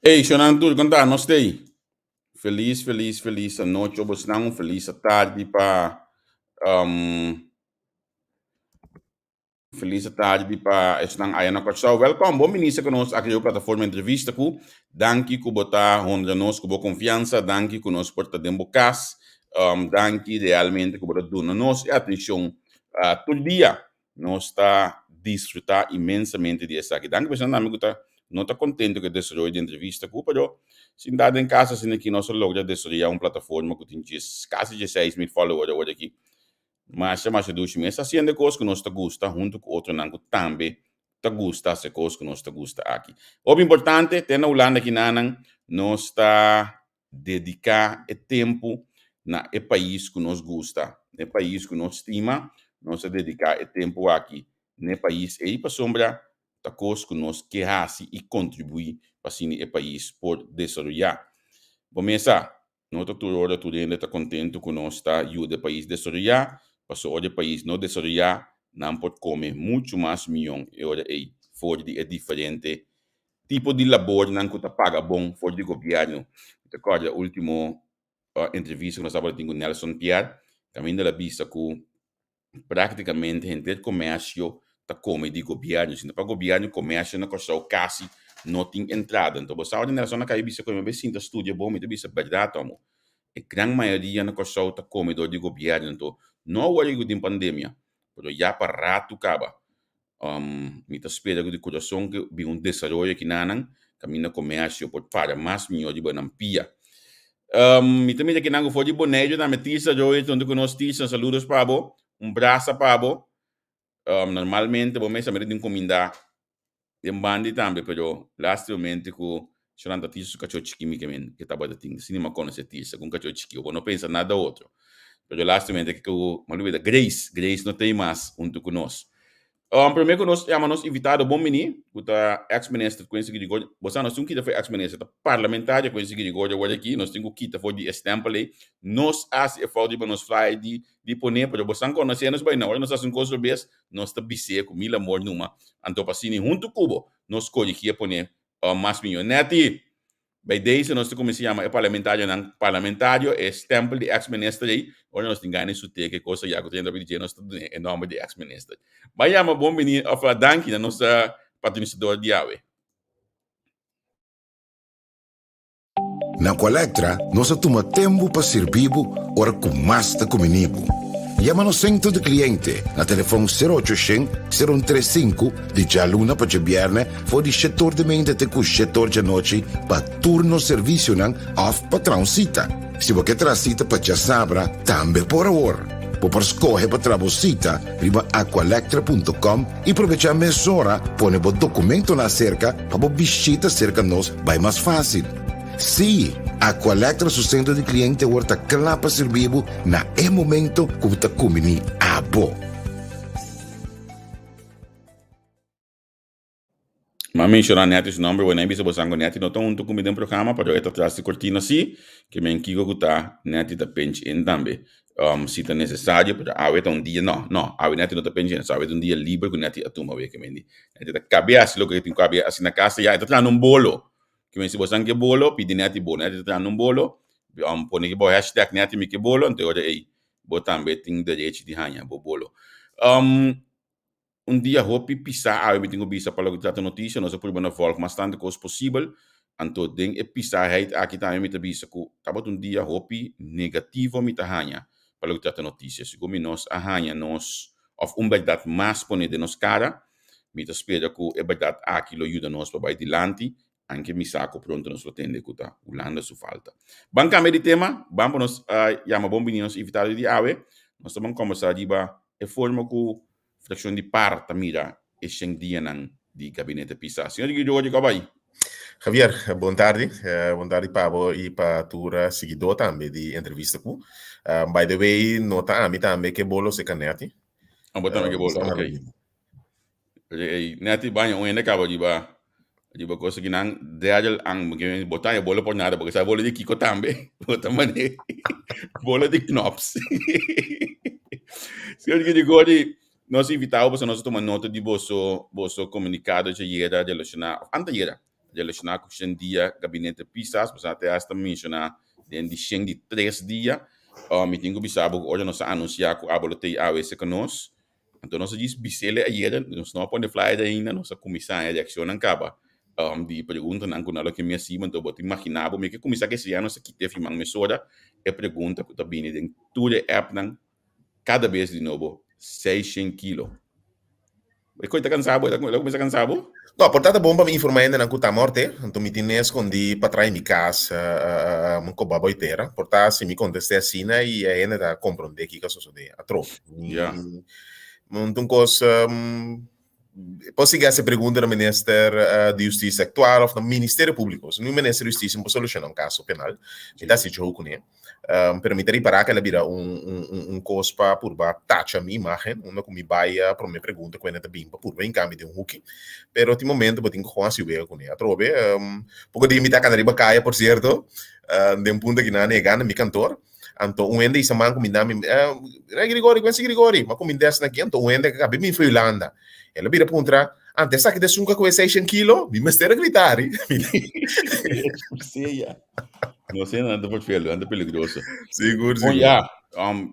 Ey, shonnan tur, kon ta? Nos t'ey. Felis, felis, felis anochi o bosnan, un felis atardi pa um, felis atardi pa esnan aya na Kòrsou. Wèlkòm, bon bini serka nos aki riba plataforma Entrevista ku. Danki ku bo ta honra nos ku bo konfiansa, danki ku nos por ta den bo kas, um, danki realmente ku bo ta duna nos e atenshon uh, tur dia. Nos ta disfrutá inmensamente di esaki. Danki pa esnan tambe ku ta no ta kontento ku e desaroyo di entrevista ku, pero sintá den kas asina aki nos a logra desaroyá un plataforma ku tin djes kasi djeseis mil follower awor aki. Masha masha dushi mes hasiendo e kos ku nos ta gusta huntu ku otronan ku tambe ta gusta hasi e kos ku nos ta gusta aki. Hopi importante, te na Hulanda kinanan nos ta dediká e tempu na e pais ku nos gusta, na e pais ku nos stima, nos a dediká e tempu aki na e pais ei pasobra ta kos ku nos ke hasi i kontribuí pa asina e pais por desaroyá. Bo mes sa, no ta tur ora tur hende ta kontentu ku nos ta yuda e pais desaroyá, pasobra ora e pais no desaroyá, nan por kome muchu mas mion e ora ei for di e diferente Tipo di labornan ku ta paga bon for di gobièrnu. Mi ta kòrda último entrevista ku nos tabata tin ku Nelson Pierre, kaminda el a bisa ku práktikamente henter komèrsio ta kome di gobièrnu. Si no pa gobièrnu, komèrsio na Kòrsou kasi no tin entrada. Anto bo sa ora Nelson a kai bisa ku mi a bai sinta studia bon, mi ta bisa bèrdat amo. E gran mayoria na Kòrsou ta kome dor di gobièrnu. Anto no awor ku tin pandemia, pero ya pa ratu kaba. Mi ta spera ku di kurason ku bin un desaroyo kinanan kaminda komersio por para mas mihó riba nan pia. Mi ta mira kinan ku for di Boneiru tambe Tirsa Roy ta huntu ku nos. Tirsa, saludos pa bo, un brasa pa bo. Normalmente bo mes a mira tin kumindá den bandi tambe pero lastimamente ku Sholanta Tirsa su kachó chikí mi ke men ke tabata tin asina mi a konosé Tirsa ku un kachó chikí bo no pensa nada otro pero lastimamente ku mi a lubida Grace Grace no ta ei mas huntu ku nos. Promé ku nos yama nos invitado bon bini ku ta ex minister Quincy Girigorie bo sa nos tin ku kita for ex minister ta parlamentario Quincy Girigorie awor aki nos tin ku kita for di e stempel ei nos hasi e fout riba nos flyer di di pone pero bo san konosé nos bai na ora nos hasi un kos robes nos ta bis'é ku mil amor numa anto pa asina huntu ku bo nos korigí e pone mas miño. Netty, Bij deze nos ta kuminsá yama e parlamentarionan parlamentario, e stempel di ex minister ei, ora nos tin gana di sut'é ke kos ayá ku ta yendo riba di dje nos ta dun'é e nòmber di ex minister. Bai yama bon bini òf danki na nos patronisador di awe. Na Aqualectra nos a tuma tempu pa sirbi bo ora ku mas ta kumini bo. Yama nos sentro di kliente na telefòn sero ocho shen, sero un tres sinku di djaluna pa djabièrnè for di shetor di mente te ku shetor djanochi pa tur nos servisionan òf pa traha un sita. Si bo ke traha sita pa djasabra, tambe por awor. Bo por skohe pa traha bo sita riba aqualectra punto com i probechá mesora pone bo dokumentonan aserka pa bo bishita serka nos bai mas fásil. Sí, Aqualectra su sentro di kliente awor ta kla pa sirbi bo na e momento ku bo ta kumbiní abo. M'a menshoná Netty su nòmber, wèn a bisa bosan ku Netty no ta huntu ku mi den programa, pero e ta tras di kortina sí, ke men kiko ku ta Netty ta pinch in tambe, si ta nesesario, pero awe ta un dia, no, no, awe Netty no ta pinch in, so awe ta un dia liber ku Netty a tuma awe, ke men di Netty ta kabia hasi loke e tin ku kabia hasi na kas ya, e ta trahando un bolo, ke men si bosan ke bolo, pidi Netty bolo, Netty ta trahando un bolo, pone ki bo hashtag Netty mi ke bolo, anto e ora ei bo tambe tin derechi di haña bo bolo. Un dia hopi pisá awe mi tin ku bisa pa loke trata notisia, nos a purba na vòlg mas tantu kos posibel, anto den e pisaheid aki tambe mi ta bisa ku tabata un dia hopi negativo mi ta haña pa loke trata notisia. Segun mi nos a haña nos òf un bèrdat mas pone den nos kara, mi ta spera ku e bèrdat aki lo yuda nos pa bai dilanti, anke mi sa ku pronto nos lo tende ku ta Hulanda su falta. Ban kambia di tema, ban pa nos yama bon bini nos invitado di awe, nos ta ban kòmbersá riba e forma ku Fraccion di par ta mira e shen dianan di Gabinete Pisas. Señor Gregorio, kau bai? Javier, bon tardi. Bon tardi pa bo i pa tur siguidó tambe di Entrevista Ku. By the way, no ta ami tambe ke bolo se ka Netty. Ah, bo tambe ke bolo, ok. Netty baña un hende kaba riba Riba cosa ki nan derde ang bo ta bolo por nada porque sa bolo di Kiko tambe bo ta mane bolo di knops. Señor Grigori, nos invitado boso nos toma nota di boso boso comunicado djayera relaciona of antayera. relashoná ku shen dia gabinete Pisas, pasobra te hasta menshoná den di shen di tres dia. Mi tin ku bisa bo ku ora nos a anunsiá ku abo lo tei awe serka nos, anto nos a djis bis'el ayera, nos no a pone flyer ainda, nos a kuminsá haña reakshonnan kaba di preguntanan ku nan lo ke mi hasi, anto bo ta imaginá bo mi ke kuminsá ku esei ya nos a kita e fiman mesora e pregunta ku ta bini den tur e appnan kada bes di nobo seishen kilo. E koi ta kansa bo? El a kuminsá kansa bo? No, por ta ta bon pa mi informá hendenan ku ta morte, anto mi tin eskondí pa trae mi kas un koba boi tera. Por ta si mi kontest'é asina i e hende ta komprondé kiko a sosodé atrobe. Ya. Mi un kos por sigui hasi pregunta na minister di hustisia aktual òf na Ministerio Públiko. Si no minister di hustisia no por solushoná un kaso penal, mi ta hasi joke kuné. Pero mi ta ripará ku el a bira un un un kos pa purba tacha mi imágen, unda ku mi bai a promé pregunta ku hende ta bin pa purba hinká mi den un huki. Pero tin momento bo tin ku hasi wega kuné. Atrobe, poko dia mi ta kana riba kaya, por sierto, den punto aki nan a nega na mi kantor. Anto un hende isa man kuminda mi, Rei Grigori, Quincy Grigori, m'a kuminda esnan aki. Anto un hende a kabe bin for Hulanda. El a bira puntra, Anto esaki ta esun ku a kohe seishen kilo? Mi mester a grita ari. Sí, ya. No sé, nan ta vervelend, nan ta peligroso. Sigur, Bon, sigur. ya.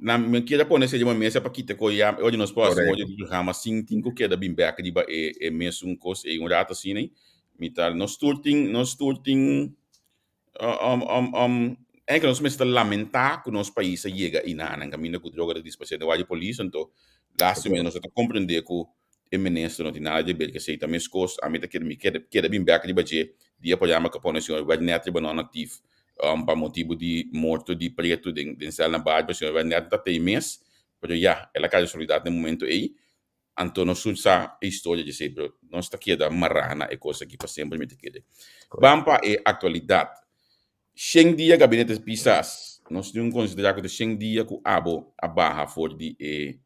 Na, mi kier a pone ese riba mesa pa kita ko ya. Oye, nos por hasi modo di programa sin tin ku keda bin bek riba e, e mesun kos ei un rato asina ei. Mi ta, nos tur tin, nos tur tin, Eigenlijk nos mester lamentá ku nos pais a yega einan kaminda ku droga ta disparsé den wak di polis. Anto lastimamente nos no ta komprendé ku e minister no tin nada di ber ku esei. Ta meskos ami ta kere mi keda keda bin bèk riba dje dia por yama Capone señor Wernet riba non aktif pa motibu di morto di pretu den den sèl na Barber. Señor Wernet ta tei mes pero ya el a kaya solidat den momento ei. Anto nos tur sa e historia dje esei, pero nos ta keda mará na e kos aki pa semper mi ta kere. Ban pa e aktualidat. Shen dia Gabinete Pisas, nos tin un konsiderá ku ta shen dia ku abo a baha for di e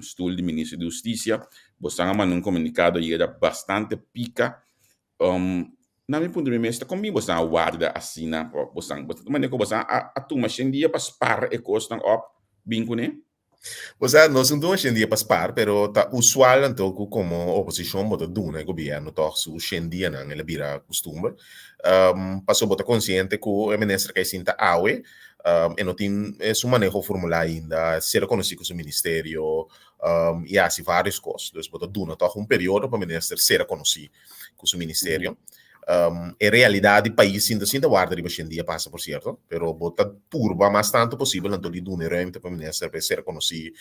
stul di Minister di Hustisia. Bosan a manda un komunikado ayera bastante pika. Na mi punto mi mes ta kon bin bosan a warda asina pa bosan, manera ku bosan a tuma shen dia pa spar e kosnan òp bin kuné? Osea, nos no tuma shen dia pa spar, pero ta usual anto ku komo oposishon bo ta duna e gobièrnu tòg su shen dianan, el a bira kustumber. Pasobra bo ta konsiente ku e minister kai sinta awe, e no tin su maneho formulá ainda, ser konosí ku su ministerio i hasi vários kos. Dus bo ta duna tòg un periodo pa minister ser konosí ku su ministerio. E realidat di pais sinta sinta warda riba shen dia pasa por sierto, pero bo ta purba mas tantu posibel anto di duna e ruimte pa minister pa e ser konosí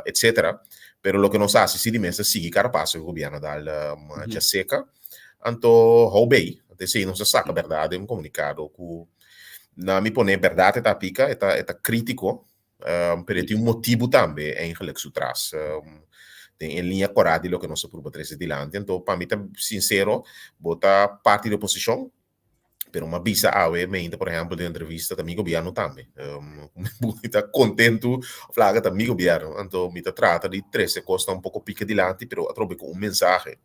etcetera. Pero loke nos hasi si di mes ta sigui kada paso ku gobierno dal djaseka. Anto hou bei, anto esei nos a saka bèrdat den un komunikado ku na mi pone bèrdat e ta aplika, e ta e ta kritiko. Pero e tin un motibu tambe eigenlijk su tras. Den e liña korá di loke nos a purba trese dilanti. Anto pa mi ta sinsero, bo ta parti di oposishon, pero mi a bisa awe meinta por ehèmpel den entrevista ta mi gobièrnu tambe. Mi ta kontentu òf laga ta mi gobièrnu. Anto mi ta trata di trese kosnan un poko pika dilanti, pero atrobe ku un mensahe.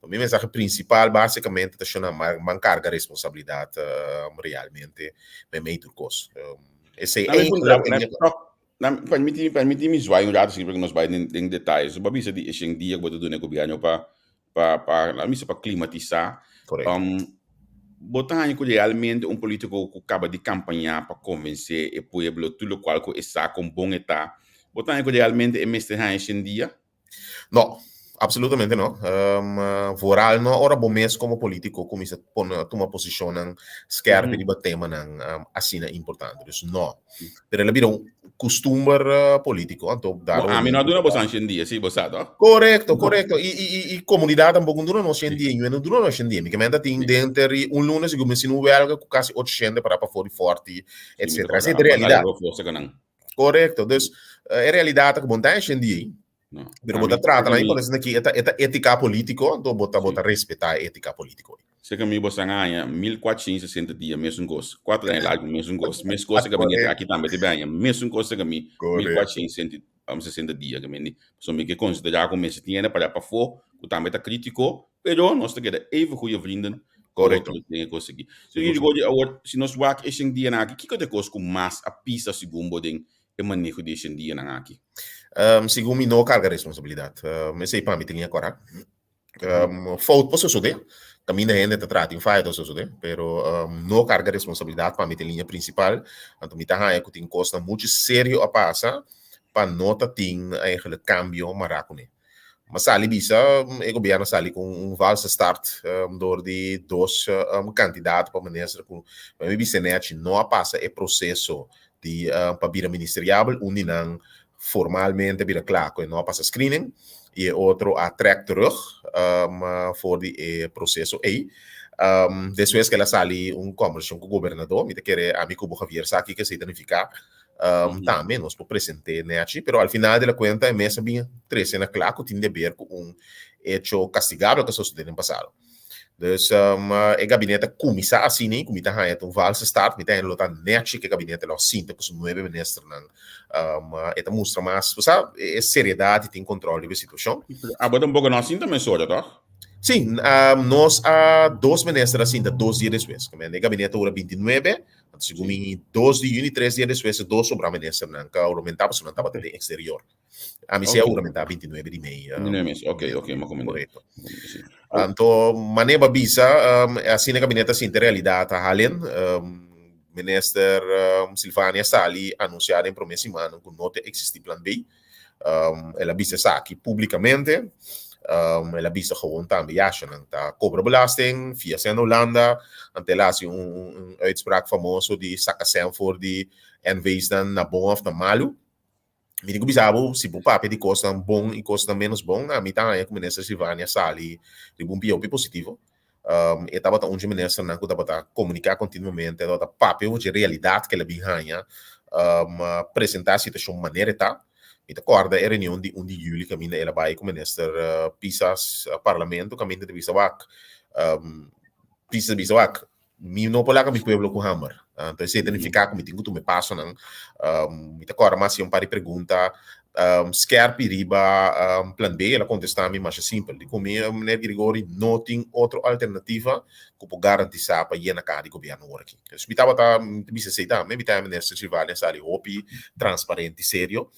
Mi mensahe prinsipal básikamente ta shona man karga responsabilidat realmente meimei tur kos. Esei Nami ei puntra, la nami tok, nami, permiti, permiti mi zwaai un rato sin porque nos bai den, den detaye. So, pa bisa di eshen dia ku bo ta duna e gobierno pa, pa, pa, laat mi bisa pa klimatisá. Correcto. Bo ta haña ku realmente un politiko ku kaba di kampañá pa konvensé e pueblo tur lokual ku e sa kon bon e ta, bo ta haña ku realmente e mester haña eshen dia? No, absolutamente no. Vooral no ora bo mes como politico cuminsa pone, tuma posicionnan skerpi riba temanan asina importante. Dus no. Pero el a bira un custumber politico, anto Bo, daarom ami no a duna bo san shen dia, si bo sa, toch? Correcto, correcto. Y, y, y, y comunidad tampoco no duna nos shen dia, no duna nos shen dia. Mi kementa tin denter y un lunes y cuminsa un welga cu casi 800 para pa for di forti, Sí, mi ta etcétera. Esa corda, es realidad. a mandar e forsa nan. Correcto. Dus e realidad ta ku bon ta en dia. No. Pero bo ta trata na pones aquí eta eta ética político, anto bo ta bo ta respeta e ética político. Sé que mi bo san aña 1460 dia mesun kos. Cuatro aña largo mesun kos. Mes kos que mi aki tambe te baña. Mesun kos que mi 1460 dia que mi so mi ke considera ku mester tiene para pafó ku tambe ta crítico, pero nos ta keda even goede vrienden. Correcto. Den e kos aki. So jullie hoor awor, si nos wak e shen dianan aki, kiko ta e kos ku mas a pisa segun bo den e maneho di e shen dianan aki? Segun mi no karga responsabilidat. Esei pa mi ta liña kòrá. Fout por sosodé. Kaminda hende ta traha tin faya ta sosodé, pero no karga responsabilidat pa mi ta e liña prinsipal. Anto mi ta haña ku tin kosnan muchu serio a pasa pa no ta tin eigenlijk kambio mará kuné. Ma sali bisa e gobièrnu a sali ku un valse start dor di dos kandidato pa minister ku pa mi bisa nèchi no a pasa e proseso di pa bira ministeriabel. Un di nan formalmente a bira kla ku e no a pasa screening i e otro a trèk terug for di e proseso ei. Despues ku el a sali un kòmbersashon ku gobernador, mi ta kere ami ku bo Javier sa kiko esei ta nifiká. Tambe nos por present'é nèchi, pero al final de la kuenta e mes a bin trese na kla ku tin deber ku un echo kastigabel ku a sosodé den pasado. Dus e gabinete a kuminsá asina i ku mi ta haña ta un valse start, mi ta haña lo ta nèchi ku e gabinete lo a sinta ku su nuebe ministernan. E ta mustra mas, bo sa, e seriedat i tin kòntròl riba e situashon. Abo tampoco no a sinta mesora, tòg? Sí, nos a dos minister a sinta dos dia despues. E gabinete a ora bintinuebe, Anto segun mi dos di juni, tres dia despues e dos sobra ministernan ka huramentá pasobra nan tabata den exterior. Ami si a huramentá 29 di mei. 29 mes, ok, ok, mi a komprendé. Korekto. Anto manera bo a bisa, asina e gabinete a sinti realidat a halen. Minister Silvania sali anunsiá den promé simannan ku no ta eksistí plan B. El a bisa esaki públikamente. El a bisa gewoon tambe, ya, nan ta kobra belasting, fia sèn na Hulanda. Anto el a hasi un uitspraak famoso di saka sèn for di NV's nan na bon òf na malu. Mi tin ku bisa bo, si bo papia di kosnan bon i kosnan ménos bon, ami ta haña ku Minister Silvania sali riba un pia hopi positivo. E tabata un dje ministernan ku tabata komuniká kontinuamente, tabata papia over dje realidat ku el a bin haña, presentá e situashon manera e ta. Mi ta kòrda e reunion di un di yüli kaminda el a bai ku minister Pisas parlamento kaminda ta bisa wak, Pisas a bisa wak, Mi no por laga mi pueblo ku hamber. Anto esei ta nifiká ku mi tin ku tuma e pasonan. Mi ta kòrda mas si un par di pregunta skèrpi riba Plan B, el a kontestá mi masha simpel. Di ku mi, Meneer Grigori, no tin otro alternativa ku por garantisá pa yena kaha di gobièrnu ora aki. Dus mi tabata, mi ta bisa esei tambe, mi ta Minister Silvania sali hopi transparente i serio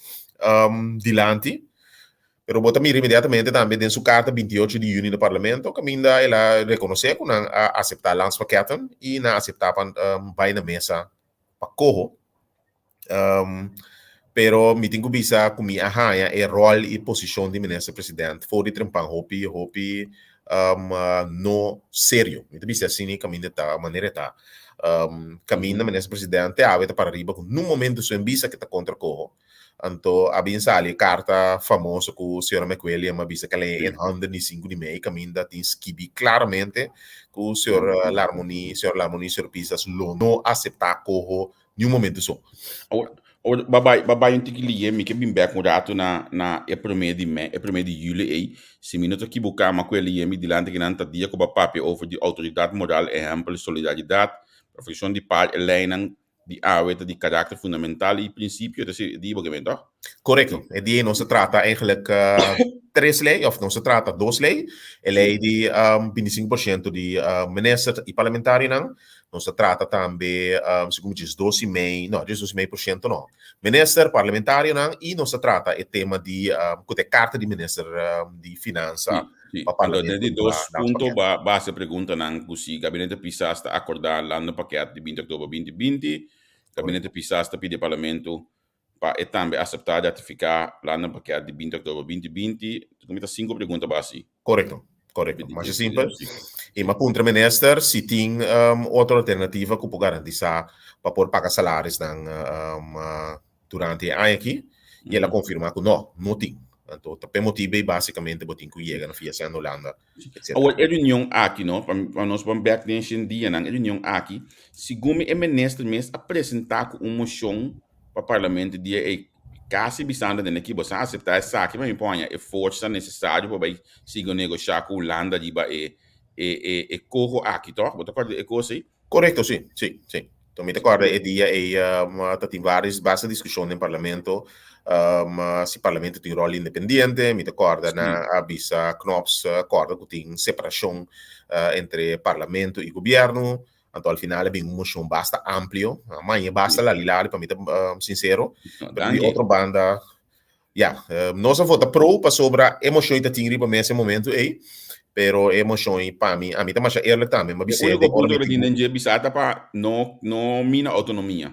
dilanti. Pero bo ta mira inmediatamente tambe den su karta 28 di yüni na Parlamento kaminda el a rekonosé ku nan a aseptá landspakketten i nan a aseptá pa bai na mesa pa koho. Pero mi tin ku bisa ku mi a haña e ròl i posishon di minister president for di trempan hopi hopi no serio. Mi ta bisa asina kaminda ta manera e ta. Kaminda minister president te awe ta para riba ku nun momento su en bisa ke ta kontra koho. Anto a bin sali e karta famoso ku señora McWilliam a bisa kal e hònden di sinku di mei kaminda tin skibi klaramente ku señor Larmonie, señor Larmonie, señor Pisas lo no aseptá koho niun momento so. Awor, awor ba bai, ba bai un tiki liye, mi ke bin bèk un ratu na na e promé di mei, e promé di yüli ei. Si mi no ta kibuká, mi a kue liye mi dilanti kinan ta dia ku bo a papia over di outoridat moral, ehèmpel, solidaridat, perfekshon di par e leinan di awe ta di karakter fundamental i prinsipio, ta si di bo ke men toch? Korekto. E dia nos a trata eigenlijk tres lei, of nos a trata dos lei. E lei di 25% di minister i parlamentarionan. Nos a trata tambe, segun mi djes dos i mei, no, djes dos i mei por ciento no. Minister, parlamentarionan i nos a trata e tema di ku ta e karta di minister di finansa. Sí, pa anto parlamento den di riba dos punto landspakket. ba base preguntanan ku si Gabinete Pisas ta akordá landenpakket di binti oktober binti binti, Gabinete Korekto. Pisas ta pidi e parlamento pa e tambe aseptá i ratifiká landenpakket di binti oktober binti binti. Ku mi ta sinku pregunta ba hasi. Korekto, korekto. Masha simpel. I mi a puntra minister si tin otro alternativa ku por garantisá pa por paga salarisnan durante e aña aki y el a confirma cu no, no tin. Anto ta p'e motibo ey basicamente bo tin cu yega na fia sea na Hulanda, etcetera. Awor e reunion aki no, pa pa nos ban bek den shen dianan, e reunion aki, segun mi e minister mes a presenta cu un mocion pa parlamento dia ey, casi bisando den aki boso a acepta esaki pa mi por haña e forsa necesario pa bay sigui negosha cu Hulanda riba e e e e coho aki toch? Bo ta acorda di e cos ey? Korekto, si, si, si. Enton mi ta kòrda e dia ei ta tin vários basta diskushon den parlamento si parlamento tin ròl independiente. Mi ta kòrda nan a bisa Knops kòrda ku tin separashon entre parlamento i gobièrnu. Anto al final a bin un moshon basta amplio. Maña basta lalilali pa mi ta sinsero. Pero di otro banda, ya, nos a vota pro pasobra e moshon ei ta tin riba mesa e momento ei. Pero e moshon ei pa mi, ami ta masha eerlijk tambe, mi a E bis'é úniko den ora punto mi ku tin tin den dje bisa ta pa no no mina outonomia.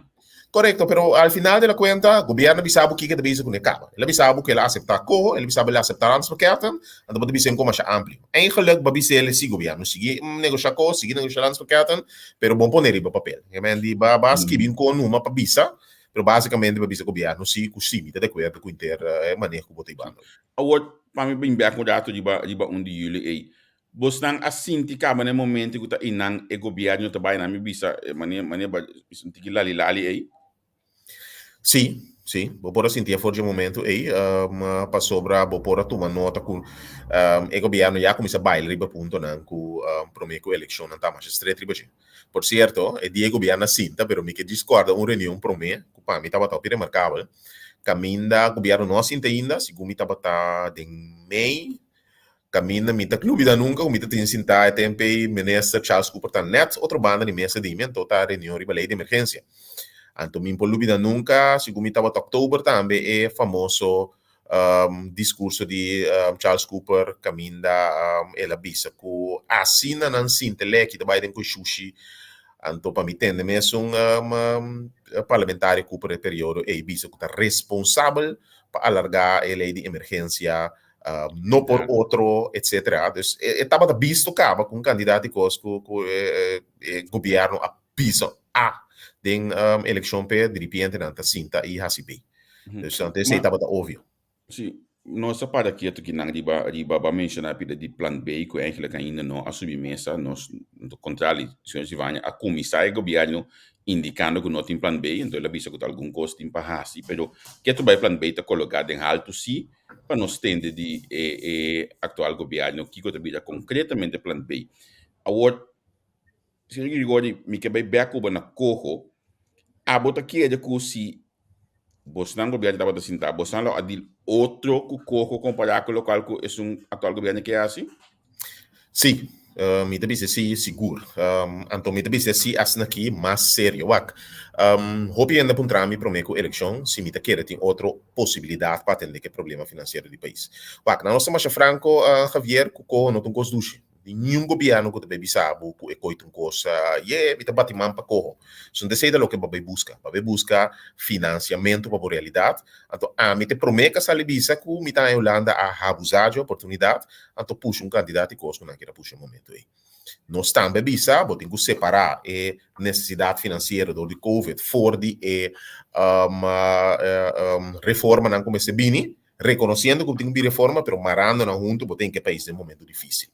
Korekto, pero al final de la kuenta, gobièrnu a bisa bo kiko e ta bisa ku no e kaba. El a bisa bo ku el a aseptá koho, el a bisa bo el a aseptá landspaketten, anto bo ta bisa un kos masha amplio. Eigenlijk bo a bisa el si gobièrnu sigui negoshá koho, sigui negoshá landspaketten, pero bo pone riba papel. E men di ba ba skibi un kos numa pa bisa, pero básikamente bo a bisa gobièrnu si ku si mi ta de akuerdo ku inter e maneho ku bo ta hibando. Awor, pa mi bin bek un rato riba riba un di juli ei. Bosnan a sinti kaba na e momento ku ta einan e gobièrnu ta bai nan mi bisa e manera manera ba bisa un tiki lali lali ei? Sí, sí, bo por a sinti for dje momento ei, pasobra bo por a tuma nota ku e gobièrnu ya kuminsá baila riba puntonan ku promé ku elekshonnan ta masha stret riba dje. Por sierto, e dia e gobièrnu a sinta, pero mi ke djis kòrda un reunion promé ku pa mi tabata hopi remarkabel, kaminda gobièrnu no a sinta ainda, segun mi tabata den mei, kaminda mi ta lubida nunka ku mi ta tin sintá e tempu ei Minister Charles Cooper ta nèt otro banda di mesa di mi, anto ta reunion riba lei di emergensia. Anto mi por lubida nunka, segun mi tabata òktober tambe e famoso diskurso di Charles Cooper kaminda el a bisa ku asina nan sinti leki ta bai den koshushi. Anto pa mi tende mesun parlamentario Cooper e periodo ei bisa ku ta responsabel pa alargá e lei di emergensia, no por otro etcetera. Dus e tabata bisto kaba ku un kandidat di kos ku e gobièrnu a bisa a den elekshon p'e diripiente nan ta sinta i hasi bei. Dus anto esei tabata obvio. Sí, nos a para kieto kinan riba riba ba menshoná pida di plan B ku eigenlijk ainda no a subi mesa. Nos kontrali, señor Sivania a kuminsá e gobièrnu indikando ku no tin plan B, anto el a bisa ku ta algun kos tin pa hasi, pero ketu bai plan B ta kologá den haltu sí pa nos tende di e e aktual gobièrnu kiko ta bira konkretamente plan B. Awor, Señor Grigori, mi ke bai bek ku bo na koho. Abo ta kere ku si bosnan gobièrnu tabata sintá, bosnan lo a dil otro ku koho kompará ku lokual ku esun aktual gobièrnu ke hasi? Sí, mi ta bisa sí sigur. Anto mi ta bisa sí asina aki mas serio. Wak, hopi hende a puntra mi promé ku elekshon si mi ta kere tin otro posibilidat pa atendé ku e problema finansiero di pais. Wak, nan nos ta masha franko, Javier, ku koho no ta un kos dushi. Di niun gobièrnu ku ta bai bisa bo ku e koi ta un kos, ye, mi ta bati man pa koho. So esei ta loke bo bai buska. Bo bai buska finansiamentu pa bo realidat. Anto ami ta e promé ku a sali bisa ku mi ta haña Hulanda a habusá dje oportunidat, anto pusha un kantidat di kos ku nan kier a pusha e momentu ei. Nos tambe a bisa bo tin ku separá e nesesidat finansiero dor di covid for di e reformanan ku mester bini. Reconociendo cu tin un bi reforma, pero marando nan hunto, bo ta hinca e pais den momento dificil.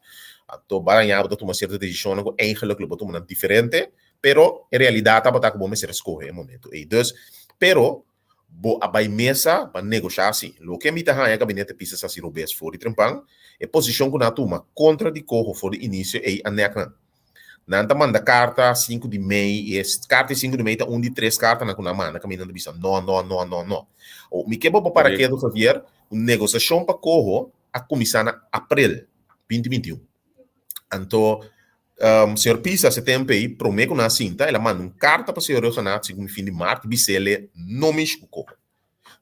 Anto baraña bo ta tuma cierto decisionnan cu eigenlijk lo bo tuma nan diferente, pero e realidad tabata cu bo mester a scoge e momento ey. Dus, pero bo a bay mesa pa negosha si. Loke mi ta haña Gabinete Pisas haci robes for di trempan, e posicion cu nan a tuma contra di coho for di inicio ey a nek nan. Nan ta manda karta sinku di mei i e karta di sinku di mei ta un di tres kartanan ku nan manda kaminda nan ta bisa no, no, no, no, no. O mi ke bo por para ketu Javier, un negosiashon pa koho a kuminsá na aprel binti binti un. Anto señor Pisas e tempu ei promé ku nan a sinta el a manda un karta pa señor Rhuggenaath segun fin di mart bis'é no mishi ku koho.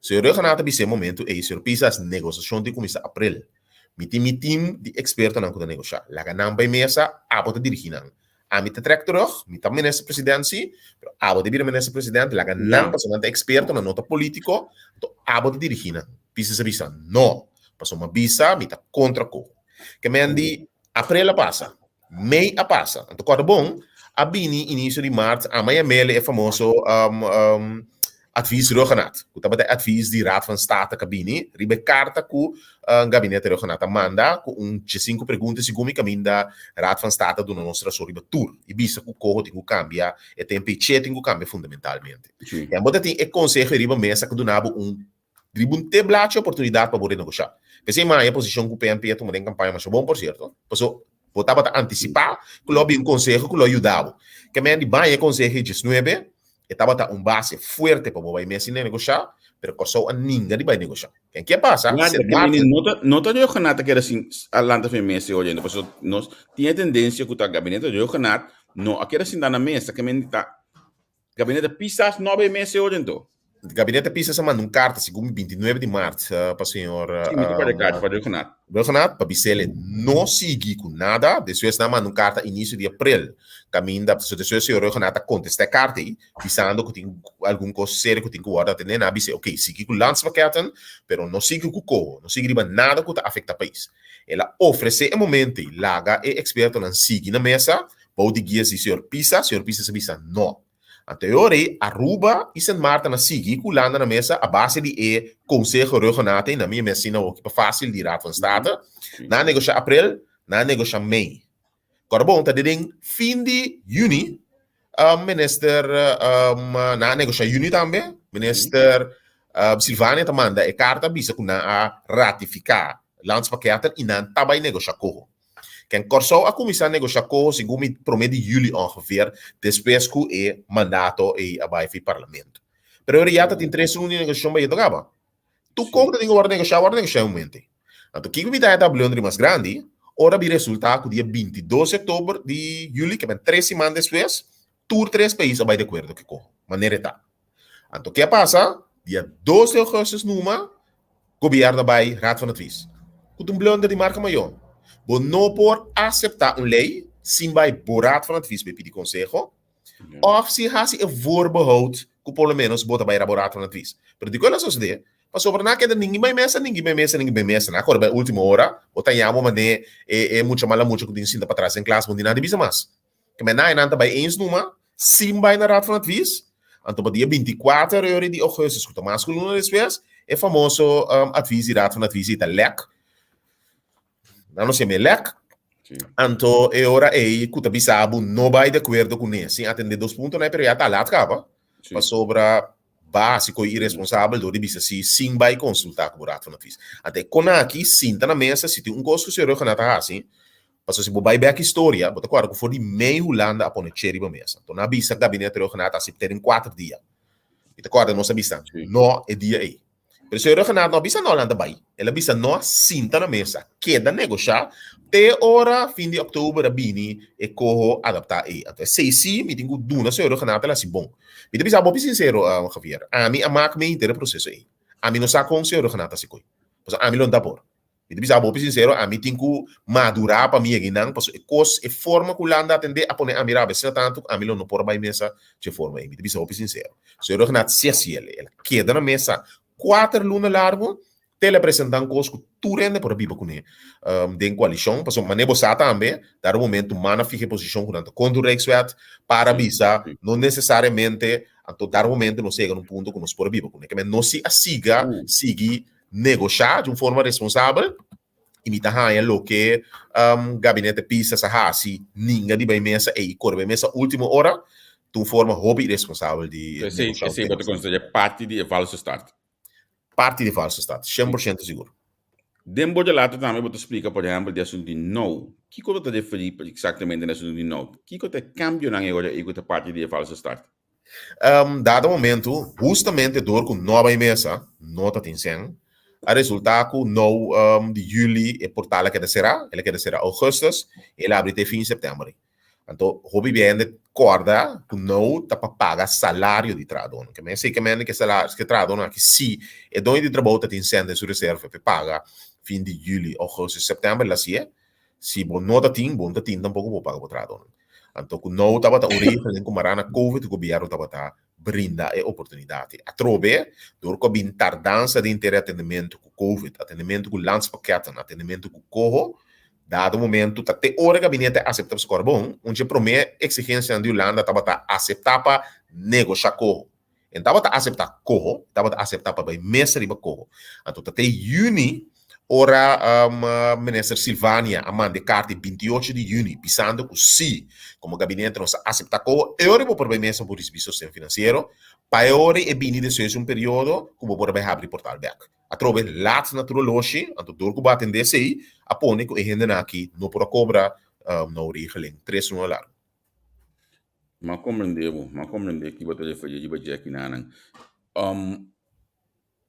Señor Rhuggenaath a bisa e momento ei, Señor Pisas, negosiashon tin kuminsá aprel. Mi tin mi tim di ekspertonan ku ta negoshá. Laga nan bai mesa, abo ta dirigí nan. Ami ta trèk terug, mi ta minister president sí, pero abo ta bira minister president, laga nan pasobra nan ta eksperto, nan no ta polítiko, anto abo ta dirigí nan. Pisas a bisa, No, pasobra mi a bisa mi ta kontra ku. Ke men di, aprel a pasa, Mei a pasa. Anto kòrda bon, a bini inisio di mart a yam'el e famoso advies Rhuggenaath, ku tabata e advies di Raad van State ku a bini riba e karta ku Gabinete Rhuggenaath a manda ku un diesinku pregunta segun mi kaminda Raad van State a duna nos rason riba tur i bisa ku koho tin ku kambia e tempu i che tin ku kambia fundamentalmente. I abo ta tin e konseho ei riba mesa ku duna bo un Riba un te blachi oportunidat pa bo renegoshá. P'esei maya e posishon ku PNP a tuma den kampaña masha bon, por sierto. Paso bo tabata antisipá ku lo a bin un konseho ku lo a yuda bo. Ke men di baña e konseho e diesnuebe, e tabata un base fuerte pa bo bai mes i negoshá, pero Kòrsou a ninga di bai negoshá. Ken ke pasa? Wak, Sint ke mene Maarten. no ta no ta Rhuggenaath ta keda sin a lanta fen mesa e ora ainda, pasobra nos tin e tendensia ku ta gabinete Rhuggenaath no a keda sinta na mesa, ke men ta gabinete Pisas no a bai mesa e ora ento. Gabinete Pisas a manda un karta segun mi 29 di mart pa señor Sí, mi ta kòrda e karta pa Rhuggenaath. Rhuggenaath pa bis'el no sigui ku nada. Despues nan a manda un karta inisio di aprel kaminda despues señor Rhuggenaath a kontestá e karta ei bisando ku tin algun kos serio ku tin ku wòrdu atendé. Nan a bis'é ok sigui ku landspakketten pero no sigui ku koho, no sigui riba nada ku ta afektá pais. El a ofresé e momento ei laga e ekspertonan sigui na mesa bou di guia di señor Pisas. Señor Pisas a bisa no. Anto e ora ei Aruba i Sint Maarten a sigui ku Hulanda na mesa a base di e Conseho Rhuggenaath ei, na mi mes asina hoki pa fásil di Raad van State. Nan a negoshá aprel, nan a negoshá mei. Kòrda bon, ta den fin di yüni, minister, nan a negoshá yüni tambe, minister Silvania ta manda e karta bisa ku nan a ratifiká Landspakketten i nan ta bai negoshá koho. Ken Kòrsou a kuminsá negoshá koho segun mi promé di yüli ongeveer despues ku e mandato ei a bai fi parlamento. Pero ora ya ta tin tres luna di negoshashon bai yendo kaba. Tur kon ta tin ku wòrdu negoshá, wòrdu negoshá e momento ei. Anto kiko mi ta e ta blunder mas grandi ora bi resultá ku dia 22 di òktober di yüli, ke ben tres siman despues, tur tres pais a bai di akuerdo ku e koho, manera e ta. Anto ke a pasa? Dia 2 di augustus numa, gobierno a bai Raad van Advies. Ku ta un blunder di marka mayor. Bo no por aseptá un lei sin bai bo Raad van Advies bai pidi konseho, òf si hasi e voorbehoud ku por lo menos bo ta bai bo Raad van Advies. Pero dikon el a sosodé? Pasobra nan a keda ningin bai mesa, ningin bai mesa, ningin bai mesa. Nan a kore bai último ora, bo ta yama manera e e mucha mala mucha ku tin sinta patras den klas, bo no tin nada di bisa mas. Ke men nan ta bai eens numa, sin bai na Raad van Advies. Anto pa dia 24 ori di augustus, ku ta mas ku luna despues, e famoso um, advies di Raad van Advies ei ta lek. Nan no seme lek. Anto e ora ei ku ta bisa bo no bai de akuerdo kuné, sin atendé dos puntonan, pero ya ta lat kaba. Pasobra básiko i irresponsabel dor di bisa si sin bai konsultá ku bo Raad van Advies. Anto e kon aki sinta na mesa, si tin un kos ku señor Rhuggenaath ta hasi, Pasobra si bo bai bek historia, bo ta kòrda ku for di mei Hulanda a pone che riba mesa. Anto nan a bisa Gabinete Rhuggenaath a asept'é den kuater dia. Mi ta kòrda nos a bisa no e dia ei. Pero señor Rhuggenaath no a bisa no lanta bai. El a bisa no a sinta na mesa, keda negoshá te ora fin di òktober a bini e koho adaptá ei. Anto esei sí mi tin ku duna señor Rhuggenaath el hasi bon. Mi ta bisa bo hopi sinsero, Javier, ami a mak mi henter e proseso ei. Ami no sa kon señor Rhuggenaath a hasi koi. Pasobra ami lo no ta por. Mi ta bisa bo hopi sincero, ami tin cu madura pa mi yega einan, pasobra e cos, e forma cu Hulanda atende a pone ami rabia asina tanto cu ami lo no por a bay mesa dje forma ei. Mi ta bisa hopi sincero. Señor Rhuggenaath si haci el. El a keda na mesa cuater luna largo te el a presenta un cos cu tur hende por a biba cune den coalicion, pasobra mane bo sa tambe, dado momento man a fija e posicion cu nan ta contra un Rijkswet para bisa no necesariamente, anto dado momento nos yega na un punto cu nos por a biba cune. Keme nos si a siga sigui negoshá di un forma responsabel i mi ta haña loke Gabinete Pisas a hasi ninga di bai mesa ei i kore bai mesa último ora ta un forma hopi iresponsabel di negoshá un Esei bo ta konsiderá parti di e valse start? Parti di e valse start, 100% sigur. Den bo relato tambe bo ta splika por ehèmpel di asuntu di nou. Kiko bo ta referí eksaktamente na asuntu di nou? Kiko ta e kambionan e ora ei ku ta parti di e valse start? Dado momento, hustamente dor ku no a bai mesa, no ta tin sèn, a resultá ku nou di yüli e portal a keda será, el a keda será ougùstùs, i el a abri te fin sèptèmber. Anto, hopi bia hende kòrda ku nou ta pa paga salario di trahadónan. Ke men esei ke men ke salario, ke trahadónan aki si e doño di trabou ta tin sèn den su reserva pa e paga fin di yüli, ougùstùs, sèptèmber, el hasié. Si bo no ta tin, bo no ta tin tampoko bo paga bo trahadónan. Anto ku nou tabata un regeling ku mará na Covid gobièrnu tabata brinda e oportunidat ei. Atrobe, dor ku a bin tardansa den inter e atendementu ku Covid, atendementu ku landspakketten, atendementu ku koho, dado momentu ta te ora e gabinete a aseptá pasobra bon, un dje promé eksigensianan di Hulanda tabata aseptá pa negoshá koho. E tabata aseptá koho, e tabata aseptá pa bai mesa riba koho. Anto ta te yüni ora Minister Silvania a manda e karta e 28 di yüni bisando ku si komo gabinete nos a aseptá koho, e ora bo por bai mesa bo risibí sosten finansiero, pa e ora e bini despues di un periodo ku bo por a bai habri portal bèk. Atrobe lat na tur oloshi, anto dor ku bo atendé esei a pone ku e hendenan aki no por a kobra nou regeling tres luna largu. M'a komprendé bo, m'a komprendé ki bo ta referí riba dje akinanan. Um,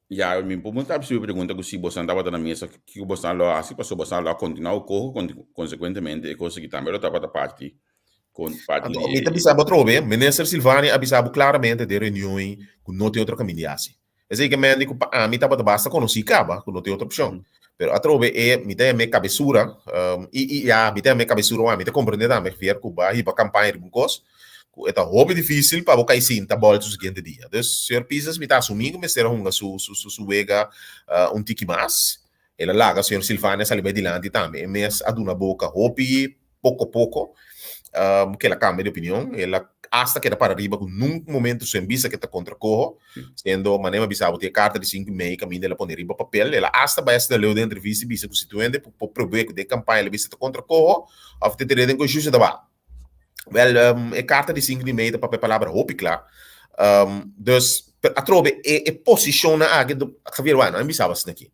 ya, mi por ta hasi e pregunta ku si bosan tabata na mesa, kiko bosan lo a hasi? Pasobra bosan lo a kontinuá ku koho, konsekuentemente e kos aki tambe lo tabata parti. Kon parti Anto, di mi ta bisa bo atrobe, Minister Silvania a bisa bo klaramente den reunion ei ku no tin otro kaminda di hasi. Esei ke men di ku pa ami tabata basta konosí kaba ku no tin otro opshon. Pero atrobe e mi ta yam'é kabesura, i i ya mi ta yam'é kabesura wak mi ta komprendé tambe Javier ku bo a hiba kampaña riba un kos ku e ta hopi difísil pa bo kai sinta bòlta su siguiente dia. Dus señor Pisas mi ta asumí ku mester a hunga su su su wega un tiki mas. El a laga señor Silvania sali bai dilanti tambe. E mes a duna boka hopi poko poko ku el a kambia di opinion. El a asta keda para riba ku nunka momento su en bisa ku e ta kontra Coho, siendo manera mi a bisa bo tin e karta di sinku i mei kaminda el a pone riba papel. El a asta bai asina leu den entrevista i bisa ku si tur hende por prob'é ku den kampaña el a bisa ta kontra Coho òf ta tir'é den konshusha ta ba. Wèl, e karta di sinku di mei ta papia palabra hopi kla. Dus, atrobe e e posishonnan aki, Javier, wak, nan a bisa bo asina aki.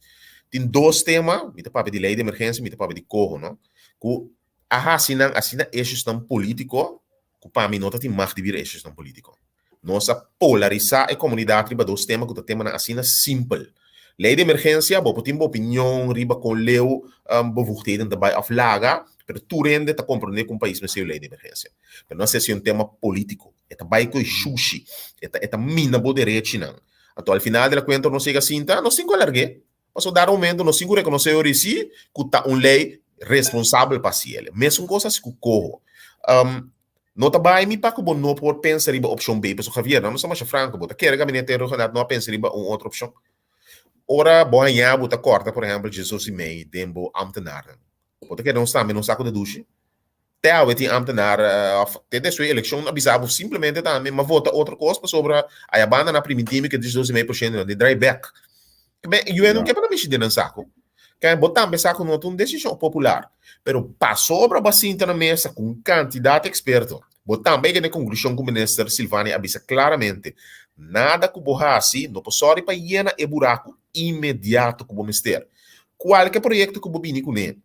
Tin dos tema, mi ta papia di lei di emergensia, mi ta papia di koho, no? Ku a hasi nan asina eshusnan polítiko ku pa mi no ta tin mag di bira eshusnan polítiko. Nos a polarisá e komunidat riba dos tema ku ta temanan asina simpel. Lei di emergensia, bo por tin bo opinion riba kon leu bevoegdheden ta bai òf laga, pero tur hende ta komprondé ku un pais mester yu lei di emergensia. Pero no a ser un tema polítiko. E ta bai ku e shushi, e ta e ta mina bo derechinan. Anto al final di la kuenta nos yega sinta, nos tin ku alarg'é. Pasobra dado momento nos tin ku rekonosé ora i si ku ta un lei responsabel pa hasi el. Mesun kos hasi ku koho. No ta bai mi pa ku bo no por pensa riba opshon B, pasobra Javier, nan nos ta masha franko, bo ta kere gabinete Rhuggenaath no a pensa riba un otro opshon? Ora bo haña bo ta kòrta por ehèmpel Jesus i mei den bo ámtenarnan, bo ta kere nos tambe nos sa ku ta dushi? Te awe tin ámtenar òf te despues di elekshon a bisa bo simplemente tambe m'a vota otro kos pasobra aya banda nan a primintí mi ku e diesdos i mei por shento nan di drai bèk. Be, yu no ke pa nan mishi den nan saku. Ke bo tambe sa ku no ta un desishon popular, pero pasobra bo a sinta na mesa ku un kantidat eksperto, bo tambe a yega na e konklushon ku Minister Silvania a bisa klaramente, nada ku bo hasi no por sòri pa yena e buraku inmediato ku bo mester. Kualke proyekto ku bo bini kuné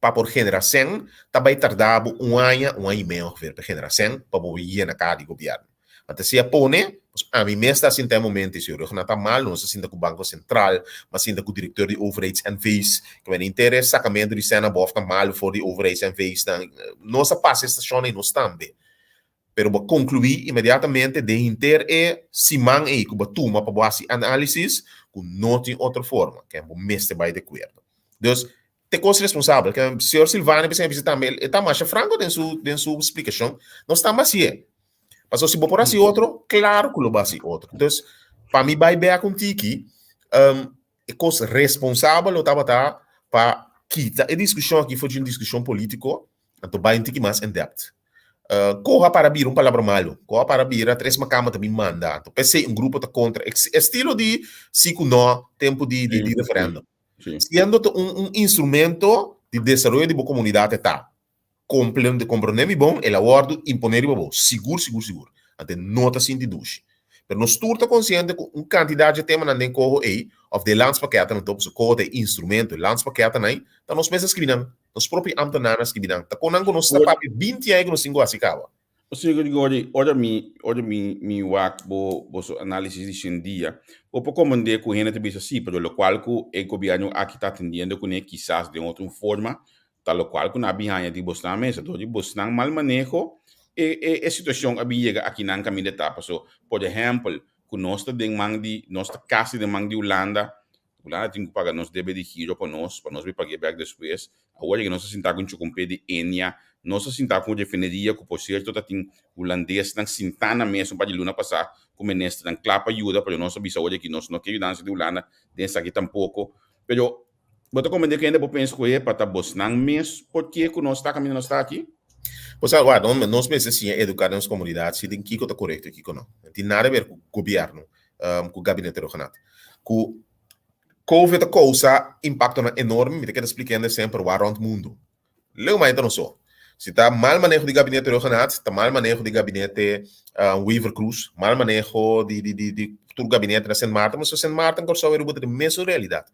pa por genera sèn ta bai tarda bo un aña, un aña i mei ongeveer pa genera sèn pa bo yena kaha di gobièrnu. Anto si a pone, pues ami mes ta sinta e momento si Rugna ta mal, nos a sinta ku Banko Sentral, m'a sinta ku direktor di Overheids NV's, ke men inter e sakamentu di sèn abof ta malu for di Overheids NV's nan, nos a pasa e stashon ei nos tambe. Pero bo a konkluí inmediatamente den hinter e siman ei ku bo a tuma pa bo hasi análisis ku no tin otro forma, ke bo mester bai di akuerdo. Dus, Te kos responsabel. Ke señor Silvania bisa bisa tambe, e ta masha franco den su den su splikashon. Nos ta hasié. Pasobra si bo por hasi otro, klaro ku lo bo hasi otro. Dus, pa mi bai bek un tiki, um, e kos responsabel lo tabata pa kita e diskushon aki for di un diskushon polítiko, anto bai un tiki mas in depth. Uh, koha para bira un palabra malo. Koha para bira tres makamba ta bin manda. Anto p'esei un grupo ta kontra. Estilo di si ku no, tempu di di di referendum. Sí. Siendo ta un, un instrumento di desaroyo di bo komunidat e ta. Komple, komprondé mi bon, el a wòrdu imponé riba bo. Sigur, sigur, sigur. Ante no ta sinti dushi. Pero nos tur ta konsiente ku un kantidat dje temanan den koho ei, òf den landspakketten anto, pasobra koho ta e instrumento, e landspakketten ei, ta nos mes a skibi nan. Nos propio ambtenarnan a skibi nan. Ta kon nan ku nos ta papia binti aña ku nos tin ku hasi kaba. Señor Grigori, ora mi, ora mi, mi wak bo, boso análisis di shendia, bo por comprende ku hende ta bisa sí, pero lokual ku e gobièrnu aki ta atendiendo kuné kisas den otro forma, ta lokual ku nan a bin haña di bosnan mes. Dor di bosnan mal maneho, e, e, e situashon a bin yega akinan kaminda ta. Paso, por ehèmpel, ku nos ta den man di, nos ta kasi den man di Hulanda, Hulanda tin ku paga nos debe di giro pa nos, pa nos bin pag'é bèk despues. Awor ku nos a sinta ku un chukumpé di Enia, nos a sinta ku un refineria ku por sierto ta tin hulandesnan sintá na mes un par di luna pasá ku ministernan kla pa yuda, pero nos a bisa awor aki nos no ke yudansa di Hulanda den esaki tampoko. Pero bo ta komprendé ku hende por pensa ku e pa ta bosnan mes por ke ku nos ta kaminda nos ta aki? Bo sa, wak, nos mester siña eduká nos komunidat si den kiko ta korekto i kiko no. No tin nada ber ku gobièrnu. Ku gabinete Rhuggenaath. Ku Covid a kousa impaktonan enorme, mi ta keda splikende semper wak rònt mundu. Leu mai ta no so. Si ta mal maneho di gabinete Rhuggenaath, ta mal maneho di gabinete Wever-Croes, mal maneho di di di di tur gabinete na Sint Maarten, pasobra Sint Maarten, Kòrsou i Aruba ta den mesun realidat.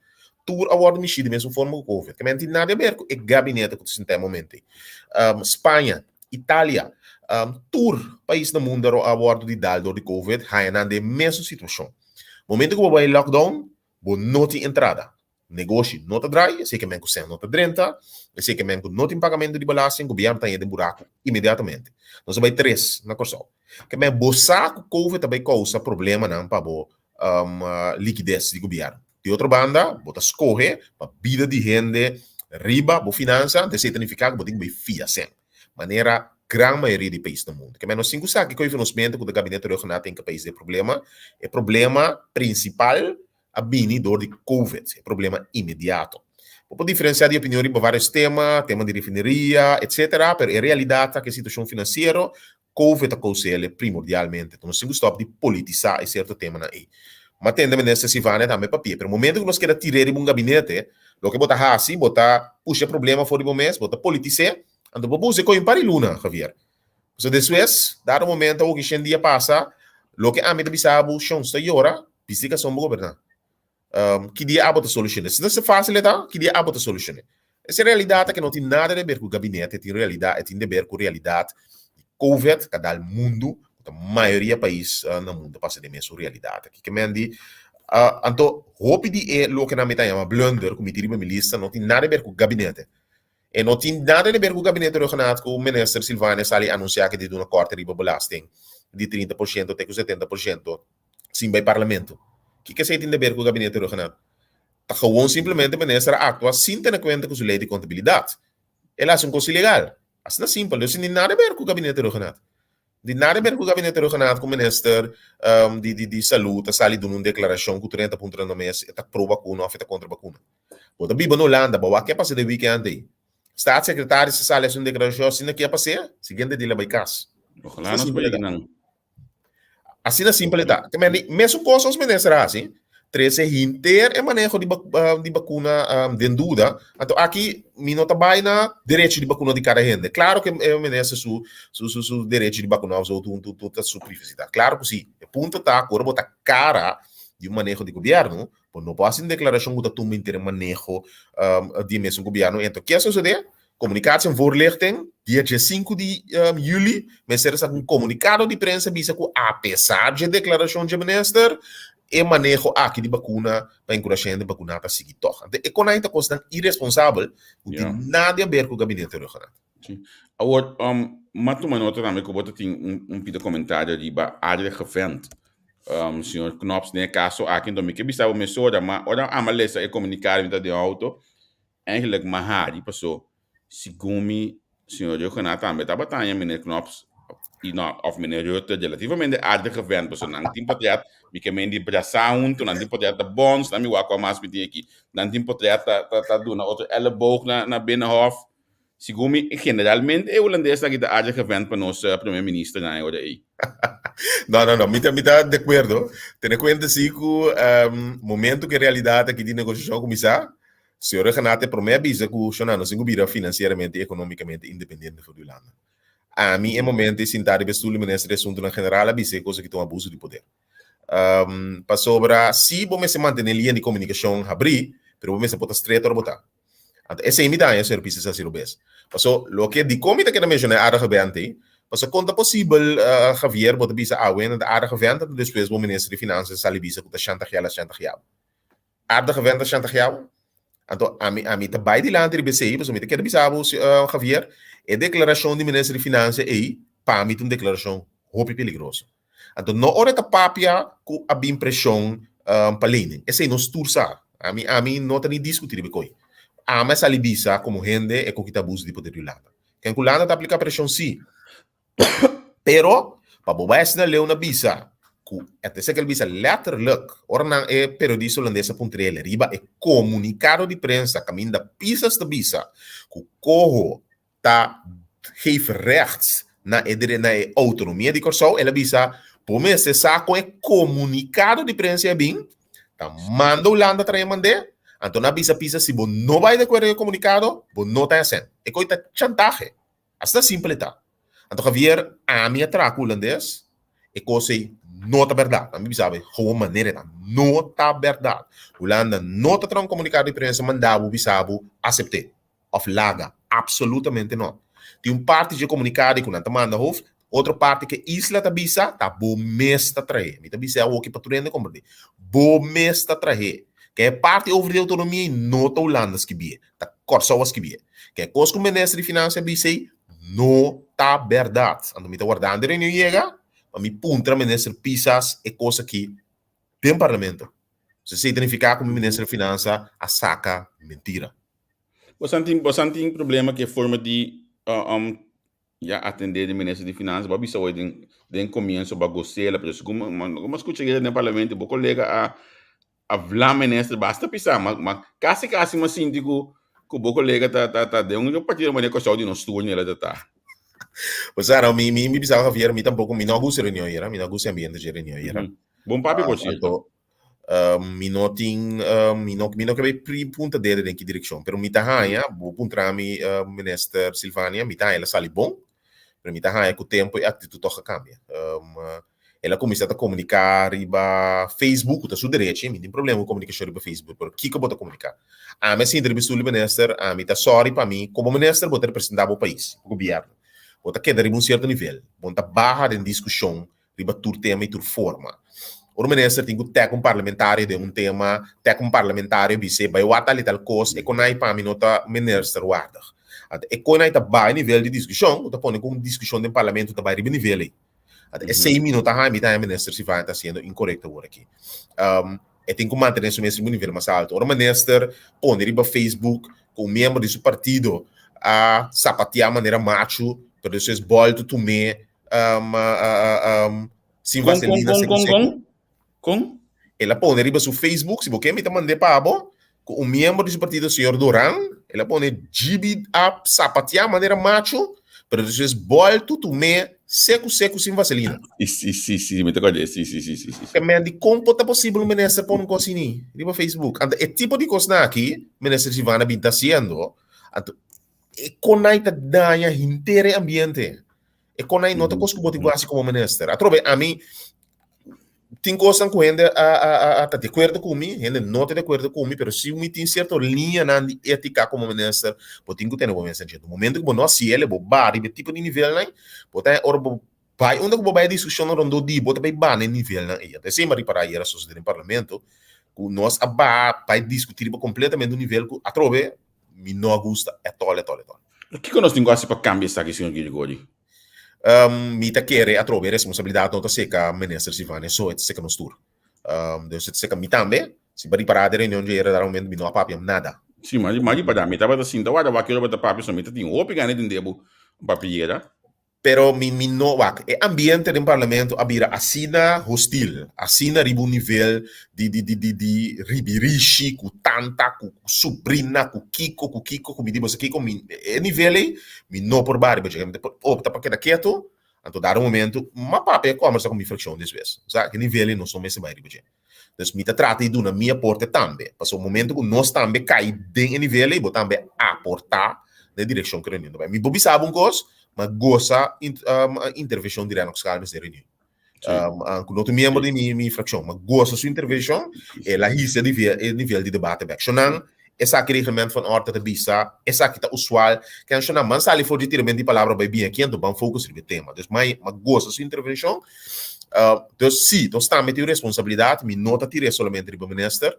Tur a wòrdu mishí di mesun forma ku Covid. Ke men tin nada di aber ku e gabinete ku ta sinta e momento ei. Spaña, Italia, tur pais na mundo a wòrdu di dal dor di Covid haña nan den e mesun situashon. Momento ku bo bai lockdown, bo no tin entrada. Negoshi no ta drai, esei ke men ku sèn no ta drenta, esei ke men ku no tin pagamentu di belasting, gobièrnu ta haña den buraku inmediatamente. Nos a bai tres na Kòrsou. Ke men bo sa ku Covid ta bai kousa problemanan pa bo likides di gobièrnu. Di otro banda, bo ta skohe pa bida di hende riba bo finansa, anto esei ta nifiká ku bo tin ku bai fia sèn, manera gran mayoria di pais na mundu. Ke men nos tin ku sa kiko e nos mente ku ta Gabinete Rhuggenaath tin ku pais den problema. E problema prinsipal a bini dor di Covid, e problema inmediato. Bo por diferencia di opinion riba varios tema, tema di refineria, etcetera, pero e realidad ta cu e situacion financiero, Covid a causele primordialmente. Enton nos tin cu stop di politisa e cierto temanan ey. M'a tende Minister Silvania tambe papia, pero momento cu nos keda tir'é riba un gabinete, loke bo ta haci, bo ta pusha e problema for di bo mes, bo ta politis'é, anto bo busa e coy un par di luna, Javier. Pasobra despues, dado momento awo ki shen dia pasa, loke ami ta bisa bo, shon, sta yora, bisti kason bo goberná. Ki dia abo ta solushoné? Si ta fásil e ta, ki dia abo ta solushoné? Ese realidat ta ke no tin nada de ber ku gabinete, e tin realidat, e tin de ber ku realidat di Covid ka dal mundu, ku ta mayoria pais na mundu ta pasa den mesun realidat aki. Ke men di, anto hopi di e loke nan mi ta yama blunder ku mi tin riba mi lista no tin nada de ber ku gabinete. E no tin nada di ber ku Gabinete Rhuggenaath ku Minister Silvania sali anunsiá ke di duna kòrte riba belasting di 30% te ku 70% sin bai Parlamento. Kiko esei tin di ber ku Gabinete Rhuggenaath? Ta gewon simplemente Minister a aktua sin tene kuenta ku su lei di kontabilidat. El a hasi un kos ilegal. Asina simpel. Dus sin tin nada di ber ku Gabinete Rhuggenaath. Di nada ber ku Gabinete Rhuggenaath ku Minister di di di Salud ta sali duna un deklarashon ku tur hende ta puntra nan mes e ta pro bakuna òf e ta kontra bakuna. Bo ta biba na Hulanda, bo wak ke pasa den weekend ei. Staatssecretaris ta sali hasi un deklarashon asina ke a pas'é, siguiente dia el a bai kas. Ojalá nos por yega nan. Asina simpel e ta. Te mende, mesun kos nos minister a hasi, trese hinter e maneho di di bakuna den duda. Anto aki mi no ta bai na derecho di bakuna di kada hende. Klaro ku e minister su su su su derecho di bakuna of so tu tu tu ta su privasidat. Klaro ku si. E punto ta ku ora bo ta kara di un maneho di gobièrnu, bo no por hasi un deklarashon ku ta tumba hinter e maneho di e mesun gobièrnu. Ento ke a sosodé? Communicatie en voorlichting, dia 5 di juli, mester a saca un comunicado di prensa bisa cu apesar dje declaracion dje minister, e maneho aki di vacuna pa encurasha hende vacuna ta sigui tog. Ante e konai ta cosnan irresponsabel cu tin nada di haber cu gabinete Rhuggenaath. Sí. Awor, m'a tuma nota tambe cu bo ta tin un pida comentario riba aardige vent. Señor Knops den e caso aki, enton mi ke bisa bo mesora, ma ora amo a lesa e comunicado mi ta den auto, Eigenlijk m'a hari paso segun mi señor Rhuggenaath tambe tabata haña meneer Knops y no of meneer Rutte relativamente aardige vent paso nan tin potret mi ke men di brasa hunto nan tin potret ta bons nan mi wak kua mas mi tin aki nan tin potret ta ta ta duna otro elleboog na na Binnenhof segun mi generalmente e hulandesnan aki ta aardige vent pa nos primer ministernan e ora ey. No, no, no, mi ta, mi ta de acuerdo. Tene cuenta si cu momento cu e realidad aki di negociacion a cuminsa, Señor Rhuggenaath e promé a bisa ku Shona nos tin ku bira finansieramente i ekonomikamente independiente for di Hulanda. Ami e momento ei sintá riba e stul di Minister di Asuntunan General a bisa e kos aki ta un abuso di poder. Pasobra si bo mester mantené lia di komunikashon habrí, pero bo mester por ta stret ora bo ta. Anto esei mi ta haña señor Pisas hasi robes. Paso loke dikon mi ta keda menshoná e aardige vent ei, paso kon ta posibel Javier bo ta bisa awe nan ta aardige vent anto despues bo Minister di Finansa sali bisa ku ta shantageá la shantageá bo. Aardige vent a chantageá bo. Anto ami ami ta bai dilanti riba esei pasobra mi ta kere bisa bo Javier, e deklarashon di Minister di Finansia ei pa mi ta un deklarashon hopi peligroso. Anto no ora e ta papia ku a bin preshon pa lening. Esei nos tur sa. Ami ami no ta ni diskuti riba e koi. Ami a sali bisa komo hende e koki ta abuso di poder di Hulanda. Ken ku Hulanda ta aplika preshon si. Pero, pa bo bai asina leu na bisa ku e ta esei ku el bisa letterlijk, ora nan e periodista hulandes a puntra el riba e komunikado di prensa kaminda Pisas ta bisa ku Coho ta geef rechts na e na e outonomia di Kòrsou, el a bisa bo mester sa kon e komunikado di prensa a bin, ta manda Hulanda trae mand'é, anto nan a bisa Pisas si bo no bai de akuerdo ku e komunikado, bo no ta hasiendo. E koi ta chantahe. Asina simpel e ta. Anto Javier, ami a traha ku hulandes, e kos ei no ta bèrdat. Ami bisa bo gewoon manera e ta, no ta bèrdat. Hulanda no ta traha un komunikado di prensa manda bo bisa bo asept'é òf laga. Apsolutamente no. Tin un parti dje komunikado ku nan ta manda hof, otro parti ku e isla ta bisa ta bo mes ta trah'é. Mi ta bisa e awoki pa tur hende komprendé. Bo mes ta trah'é. Ke e parti over di autonomia ei no ta Hulanda skibié, ta Kòrsou a skibié. Ke e kos ku minister di Finansia a bisa ei no ta bèrdat. Anto mi ta wardando e reunion yega pa mi puntra minister Pisas e kos aki den parlamento. So esei ta nifiká ku mi minister di Finansa a saka mentira. Bosan tin bosan tin problema ku e forma di ya atendé di minister di Finansa? Bo a bisa hoy den den komienso bo a gosela, pero segun mi a skucha ayer den parlamento bo kolega a a vla minister basta pisá, ma ma kasi kasi mi a sinti ku ku bo kolega ta ta ta den un partido manera Kòrsou di nos tur nela ta ta. Pues ara mi mi mi bisa Javier mi tampoko mi no a gusta e reunion ayera, mi no a gusta e ambiente dje reunion ayera. Bon papia por cierto. Anto mi no tin mi no mi no ke bai pri punta dede den ki direkshon, pero mi ta haña bo puntra mi minister Silvania mi ta haña el a sali bon, pero mi ta haña ku tempu e aktitut tòg a kambia. El a kuminsá ta komuniká riba Facebook, ku ta su derechi, mi tin problema ku komunikashon riba Facebook, pero kiko bo ta komuniká? Ami a sinti riba e stul di minister, ami ta sòri pa mi, komo minister bo ta representá bo pais, bo gobièrnu. Bo ta keda riba un sierto nivel, bo no ta baha den diskushon riba tur tema i tur forma. Ora un minister tin ku tèk un parlamentario den un tema, tèk un parlamentario bis'é bai wak tal i tal kos, e konai pa mi no ta ministerwaardig. Anto e konai ta baha e nivel di diskushon, ku ta pone ku un diskushon den parlamento ta bai riba e nivel ei. Anto esei mi no ta haña, mi ta haña minister Sivana ta hasiendo inkorekto awor aki. E tin ku mantené su mes riba un nivel mas alto. Ora minister pone riba Facebook ku un miembro di su partido a sapateá manera machu, pero despues bòltu tum'é sin Kon, kon, vaselina kon, seku kon, seku. kon? Kon? El a pone riba su Facebook, si bo ke mi ta mand'é pa bo, ku un miembro di su partido, señor Duran, el a pone djibi a sapateá manera macho, pero despues bòltu tum'é seku seku sin vaselina. Sí, sí, sí, sí, mi ta kòrd'é, sí, sí, sí, sí, sí. Ke men di kon por ta posibel un minister pone un kos asini riba Facebook? Anto e tipo di kosnan aki minister Sivana bin ta hasiendo, anto e konai ta daña henter e ambiente. E konai no ta kos ku bo tin ku hasi komo minister. Atrobe ami tin kosnan ku hende a a a a ta di akuerdo ku mi, hende no ta di akuerdo ku mi, pero si mi tin sierto liñanan di étika komo minister, bo tin ku tene bo mes na djente. Momento ku bo no hasi el, bo baha riba e tipo di nivelnan, bo ta ora bo bai unda ku bo bai diskushonnan rondó di bo ta bai baha na e nivelnan ei. Anto esei mi a ripará ayer a sosodé den parlamento, ku nos a baha bai diskutí riba kompletamente un nivel ku atrobe mi no a gusta ètòl ètòl ètòl. Kiko nos tin ku hasi pa kambia esaki, señor Girigory? Mi ta kere atrobe e responsabilidat no ta seka Minister Sivania so, e ta seka nos tur. Dus e ta seka mi tambe. Si bo ripará den reunion dje era momento mi no a papia nada. Sí, ma ma ripará, mi tabata sinta warda wak ki ora bo ta papia, so mi ta tin hopi gana di tende bo papiera. Pero mi mi no wak, e ambiente den parlamento a bira asina hostil, asina riba un nivel di di di di di ribirishi ku tanta, ku ku subrina, ku kiko, ku kiko, ku mi di boso kiko, mi e nivel ei mi no por baha riba dje. Mi ta por opta pa keda ketu, anto dado momento m'a papia kòmbersa ku mi frakshon despues. Sa e nivel ei nos no mester bai riba dje. Dus mi ta trata di duna mi aporte tambe. Pasobra momento ku nos tambe kai den e nivel ei, bo tambe aportá na e direkshon ku e reunion ta bai. Mi por bisa bo un kos, m'a gosa intervenshon di Rennox Calmes den reunion. Ku no ta un miembro di mi frakshon, m'a gosa su intervenshon, el a hisa e nivel di debate bèk. Shonnan, esaki reglement van orde ta bisa, esaki ta usual, ken shonnan ban sali for di tirament di palabra bai bien aki, anto ban focus riba e tema. Dus m'a gosa su intervenshon. Dus si, nos tambe tin un responsabilidat, mi no ta tir'é solamente riba minister,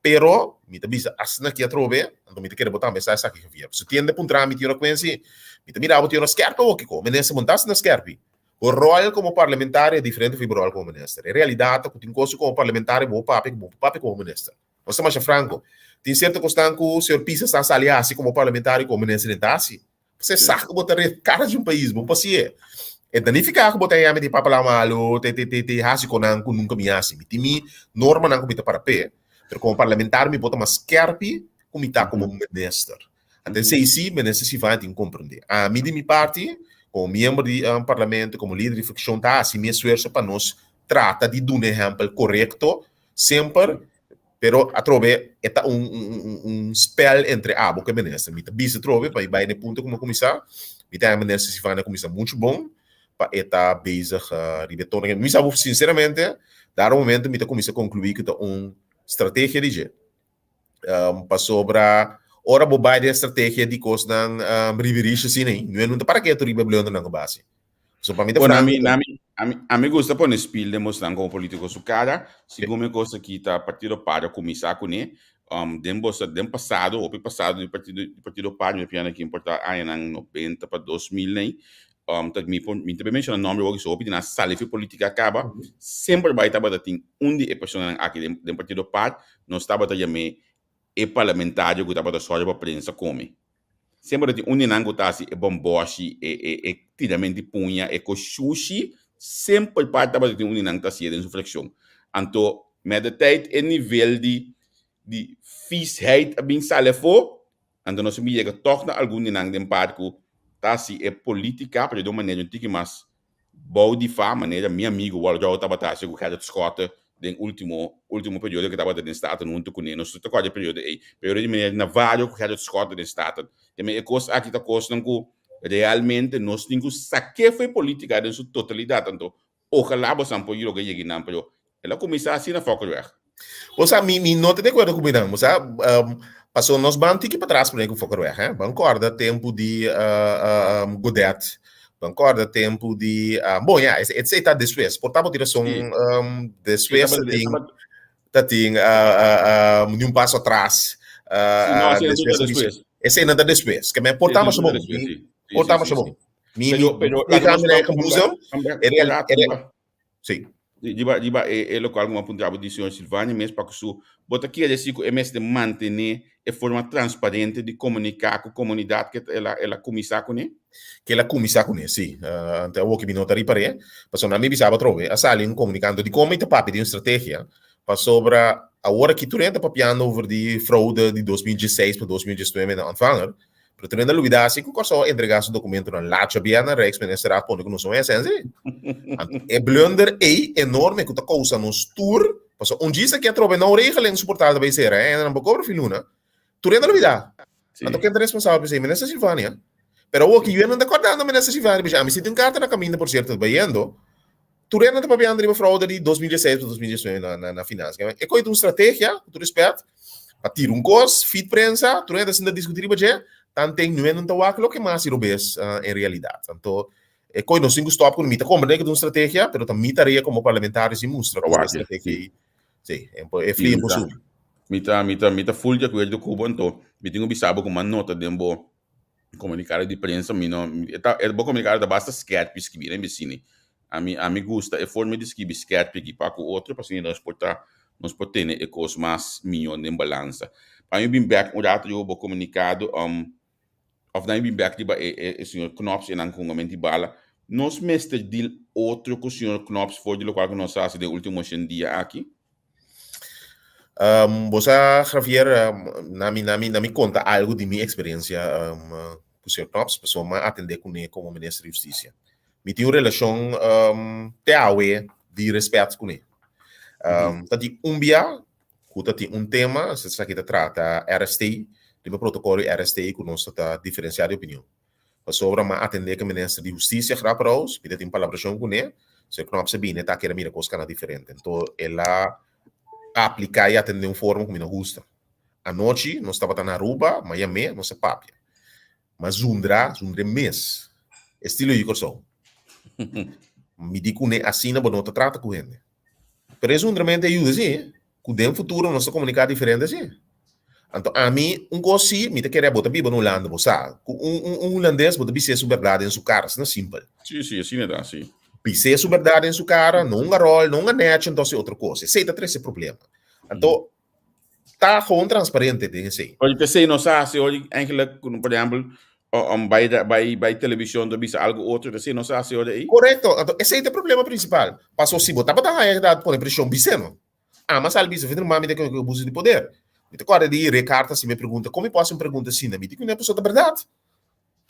pero mi ta bisa asina aki atrobe, anto mi ta kere bo tambe sa esaki Javier. Su tiende puntra mi tin ora kuensi, mi ta mira bo tin ora skerpi awor kiko, minister bo no ta asina skerpi. Bo ròl komo parlamentario e diferente for bo ròl komo minister. E realidat ta ku tin kos ku komo parlamentario bo por papia ku bo por papia komo minister. Nos ta masha franko. Tin sierto kosnan ku señor Pisas ta sali hasi komo parlamentario komo minister den ta hasi. Pasobra e sa ku bo ta re kara di un pais, bo por hasié. E ta nifiká ku bo ta yami di papalá malu, te te te te hasi konan ku nunka mi hasi. Mi tin mi normanan ku mi ta para p'e, pero komo parlamentario mi por ta mas skèrpi ku mi ta komo minister. Anto esei sí minister Sivana tin ku komprondé. Ami di mi parti, komo miembro di parlamento, komo lider di frakshon ta hasi mi esfuerso pa nos trata di duna ehèmpel korekto semper, pero atrobe e ta un un spel entre abo ku e minister. Mi ta bisa atrobe pa mi bai na e punto ku mi a kuminsá, mi ta haña minister Sivana a kuminsá muchu bon pa e ta bezig riba e tono. Mi sa bo sinceramente, dado momento mi ta kuminsá konkluí ku ta un strategia di dje. Pasobra ora bo bai den strategia di kosnan riba rishi asina, no ta para ketu riba e blundernan ku bo hasi. So pa mi ta Bo franco. nami nami. Ami, ami gusta pone spiel den bosnan komo politiko su kara. Segun mi kos aki ta Partido Par a kuminsá kuné. Den bosa, den pasado, hopi pasado di partido, di Partido Par, mi piensa ki importá añanan 90 pa 2000 nei. Ta mi por, mi ta menshoná nòmber awor so hopi di nan a sali fi politika kaba. Semper bai tabata tin un di e personanan aki den, den Partido Par, nos tabata yam'é e parlamentario ku tabata sòru pa prensa kome. Semper ta tin un di nan ku ta hasi e bòmbòshi, e e e tiramento di puña, e kos shushi, semper parti tabata tin un di nan ta hasié den su frakshon. Anto met de tijd e nivel di di viesheid a bin sali afó, anto nos a bin yega tòg na algun di nan den parti ku ta hasi e politika pero di un manera un tiki mas Bou di fa manera mi amigo Waldo tabata haci cu Gerrit Schotte den ultimo ultimo periodo cu tabata den Staten hunto cune. Nos tur ta corda e periodo ey. Periodo di meneer Navarro cu Gerrit Schotte den Staten. Te e cos aki ta cosnan cu realmente nos tin cu saque for e politica den su totalidad. Anto ojalá bosan por logra yega eynan pero el a cuminsa asina Fokkerweg. Bo sa, mi, mi no ta de acuerdo cu Miran. Bo sa, um, paso nos ban tiki patras prome cu Fokkerweg, hè. Ban corda tempo di uh, um, Godet. Ban corda tempo di, uh, bon, ja, es, es ta despues. Por ta bo tin razon, Sí. Despues Sí, ta tin, tabata- ta tin, uh, ni un paso atras. Sí, no, asina Despues ta despues. Esei no ta despues. Ke men por ta Sí, masha bon. despues, sí. Sí, Por ta sí, masha sí, bon. sí. Mi, Pero, mi, pero, mi laga nos cambia stop eigen boezem. un E real, rato, e real, riba. sí. Riba, riba e, e lokual ku mi a puntra bo di señor Silvania mes pa ku su bo ta kere si ku e mester mantené e forma transparente di komuniká ku komunidat ke el a el a kuminsá kuné? Ke el a kuminsá kuné, sí. Ante awor ki mi no ta ripar'é, pasobra mi bisa bo atrobe, a sali un komunikando dikon mi ta papia di un strategia, pasobra awor aki tur hende ta papiando over di fraude di 2016 pa 2019 na Ontvanger, Pero tur hende a lubida si ku Kòrsou a entregá su dokumentonan laat djabièrnè na Rijksministerraad a pone ku nos no esensia ei. Anto e blunder ei enorme ku ta kousa nos tur, pasobra un djis aki atrobe no regeling su portal ta bai sera, e hendenan por kobra filuna. Tur hende a lubida. Anto ken ta responsabel pa esei? Minister Silvania. Pero awor ki yunan ta kòrdando Minister Silvania bisha ami si tin un karta na kaminda por sierto ta bayendo. Tur hende ta papiando riba fraude di 2016 pa 2019 na, na, na finanzas. E koe ta un strategia, ku tur respet, pa tira un kos, feed prensa, tur hende sinta diskuti riba dje, tanten nu hende no ta wak loke mas i robes en realidat. Anto, e koe nos tin ku stop ku mi ta komprende ku ta un strategia, pero ta mi tarea komo parlamentario si mustra ku e strategia ei, si, e flia por subi. Mi ta, mi ta, mi ta full di akuerdo ku bo, anto mi tin ku bisa bo ku mi a nota den bo Komunikado di prensa mi no e ta e bo komunikado ta basta skerpi skibi na bisini. Ami ami gusta e forma di skibi skerpi aki pa ku otro pasobra nos por ta nos por tene e kos mas mihó den balansa. Pa mi bin bèk un rato riba bo komunikado òf nan bin bèk riba e e e señor Knops e nan hungamento di bala. Nos mester deal otro ku señor Knops for di lokual ku nos a hasi den ultimo shen dia aki? Bo sa Javier, na mi na mi na mi konta algu di mi eksperensia ku señor Knops, pasobra mi a atendé kuné komo minister di hustisia. Mi tin un relashon te awe di rèspèt kuné. Ta tin un bia ku ta tin un tema, esaki ta trata RST, riba protokòl di RST ku nos ta ta diferensiá di opinion. Pasobra m'a atendé ku e minister di Hustisia Grapperhaus, mi ta tin palabrashon kuné, señor Knops a bini e ta kere mira kos kana diferente. Anto el a apliká i atendé un forma ku mi no gusta. Anochi nos tabata na Aruba, m'a yam'é, nos a papia. M'a zundra, zundr'é mes. Estilo di Kòrsou. Mi di kuné asina bo no ta trata ku hende. Pero e zundramentu a yuda sí, ku den futuro nos ta komuniká diferente sí. Anto ami un kos sí, mi ta kere abo ta biba na Hulanda, bo sa, ku un un un hulandes bo ta bis'é su bèrdat den su kara, asina simpel. Sí, sí, asina ta, sí. Bis'é su bèrdat den su kara, no un garòl, no un ganèchi, anto hasi otro kos. Esei ta trese problema. Anto ta gewoon transparente den esei. Oye, p'esei nos a hasi ora eigenlijk, por ehempel, om bai bai bai televishon ta bisa algu otro, p'esei nos a hasi ora ei. Korekto, anto esei ta e problema prinsipal. Paso si bo tabata haña edad pone preshon bis'é no. Ama sali bisa, Vindru mami ta kende ku abuso di poder. Mi ta kòrda di Rick hasi mi pregunta, kon mi por hasi un pregunta asina? Mi di ku pasobra ta bèrdat.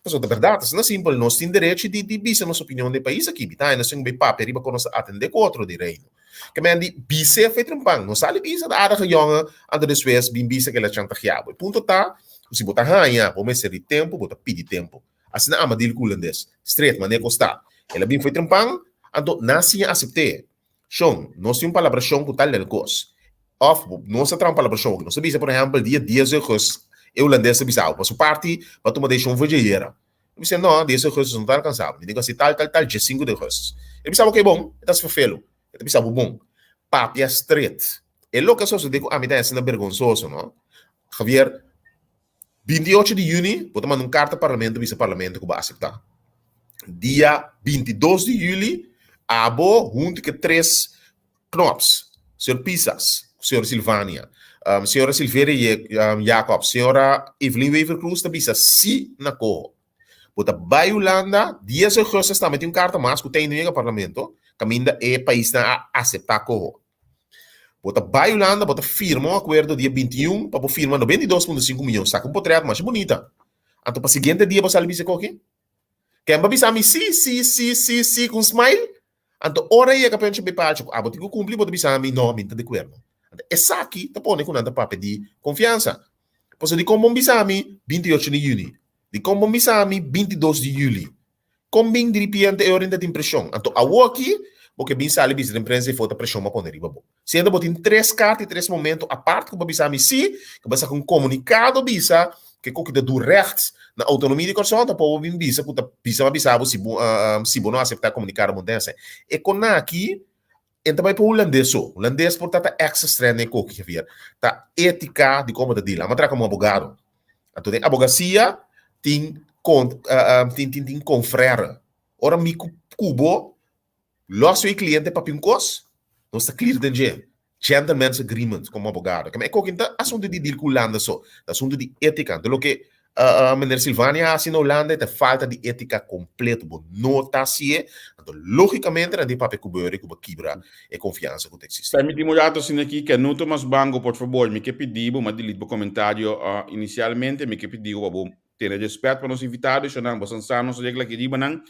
Pasobra ta bèrdat, asina simpel, nos tin derecho di di bisa nos opinion den pais aki. Mi ta haña nos tin ku bai papia riba kon nos ta atendé ku otro di Reino. Ke men di bis'é fe trempan, no sali bisa ta aardige yònge, anto despues bin bisa ku el a chantageá bo. E punto ta ku si bo ta haña bo mester di tempu, bo ta pidi tempu. Asina ama dil ku hulandes. Stret, manera ku sta. El a bin fo'i trempan, anto nan siña asept'é. Shon, nos tin un palabrashon ku tal del kos. Òf, nos a traha un palabrashon ku nos a bisa, por ehèmpel, dia dies di ougùst, e hulandes ta bisa awe, pa su parti, bo a tuma desishon for dje yera. Mi bisa, no, dies augustus no ta alkansabel. Mi tin ku hasi tal, tal, tal, diesinku di augustus. E bisa bo, ok, bon, e ta sferfelu. E ta bisa bo bon. Papia stret. E loke a sosodé ku ami ta asina bergonsoso, no? Javier, 28 di yüni, bo ta manda un karta parlamento bisa parlamento ku bo a aseptá. Dia 22 di yüli, abo huntu ku e tres Knops, señor Pisas, señor Silvania, señora Silveria Jacobs, señora Evelyn Wever-Croes ta bisa sí na koho. Bo ta bai Hulanda, dies augustus tambe tin un karta mas ku ta ainda yega parlamento, kaminda e paisnan a aseptá koho. Bo ta bai Hulanda, bo ta firma un akuerdo dia 21 pa bo firma 92.5 miyon, saka un potret masha bunita. Anto pa siguiente dia bo sali bisa koki? Ken bo bisa mi sí, sí, sí, sí, sí ku un smile? Anto ora yega pencha bay pacha cu abo tin cu cumpli bo ta bisa mi no mi no ta di acuerdo. Anto esaki ta pone cu nan ta papia di confiansa. Pasobra dicon bon bisa mi 28 di juni? Dicon bon bisa mi 22 di juli? Con bin diripiente e ora ta tin presion? Anto awoki bo ke bin sali bisa den prensa y foto presion bo a pone riba bo. Siendo bo tin tres carta y tres momento apart cu bo bisa mi si, cu bo saca un comunicado bisa ke koki ta do recht na autonomia di Kòrsou, ta por bo bin bisa cu ta bisa pa bisa bo si bo si bo no acepta e comunicado bo ta hasi. E konaki en ta bai pa hulandes so. Hulandes por ta ta extra streng den e koki, Javier. Ta etica di con bo ta deal. Amo a traha como abogado. Anto den abogacia tin con tin tin tin confrere. Ora mi cu cu bo Los e cliente papia un cos, nos ta clear den dje. Gentleman's agreement como abogado. Keme e koki ta asunto di deal cu Hulanda so, ta asunto di etica. Anto loke meneer Silvania a haci na Hulanda ta falta di etica completo. Bo no ta hacié, anto logicamente nan tin papia cu bo yori cu bo kibra e confiansa cu ta existi. Permiti mi un rato asina aki, Canuto Mas Bango, por fabor, mi ke pidi bo, mi a delete bo comentario inicialmente, mi ke pidi bo pa bo Tene respet pa nos invitado, eshonan bosan sa nos regla aki riba nan.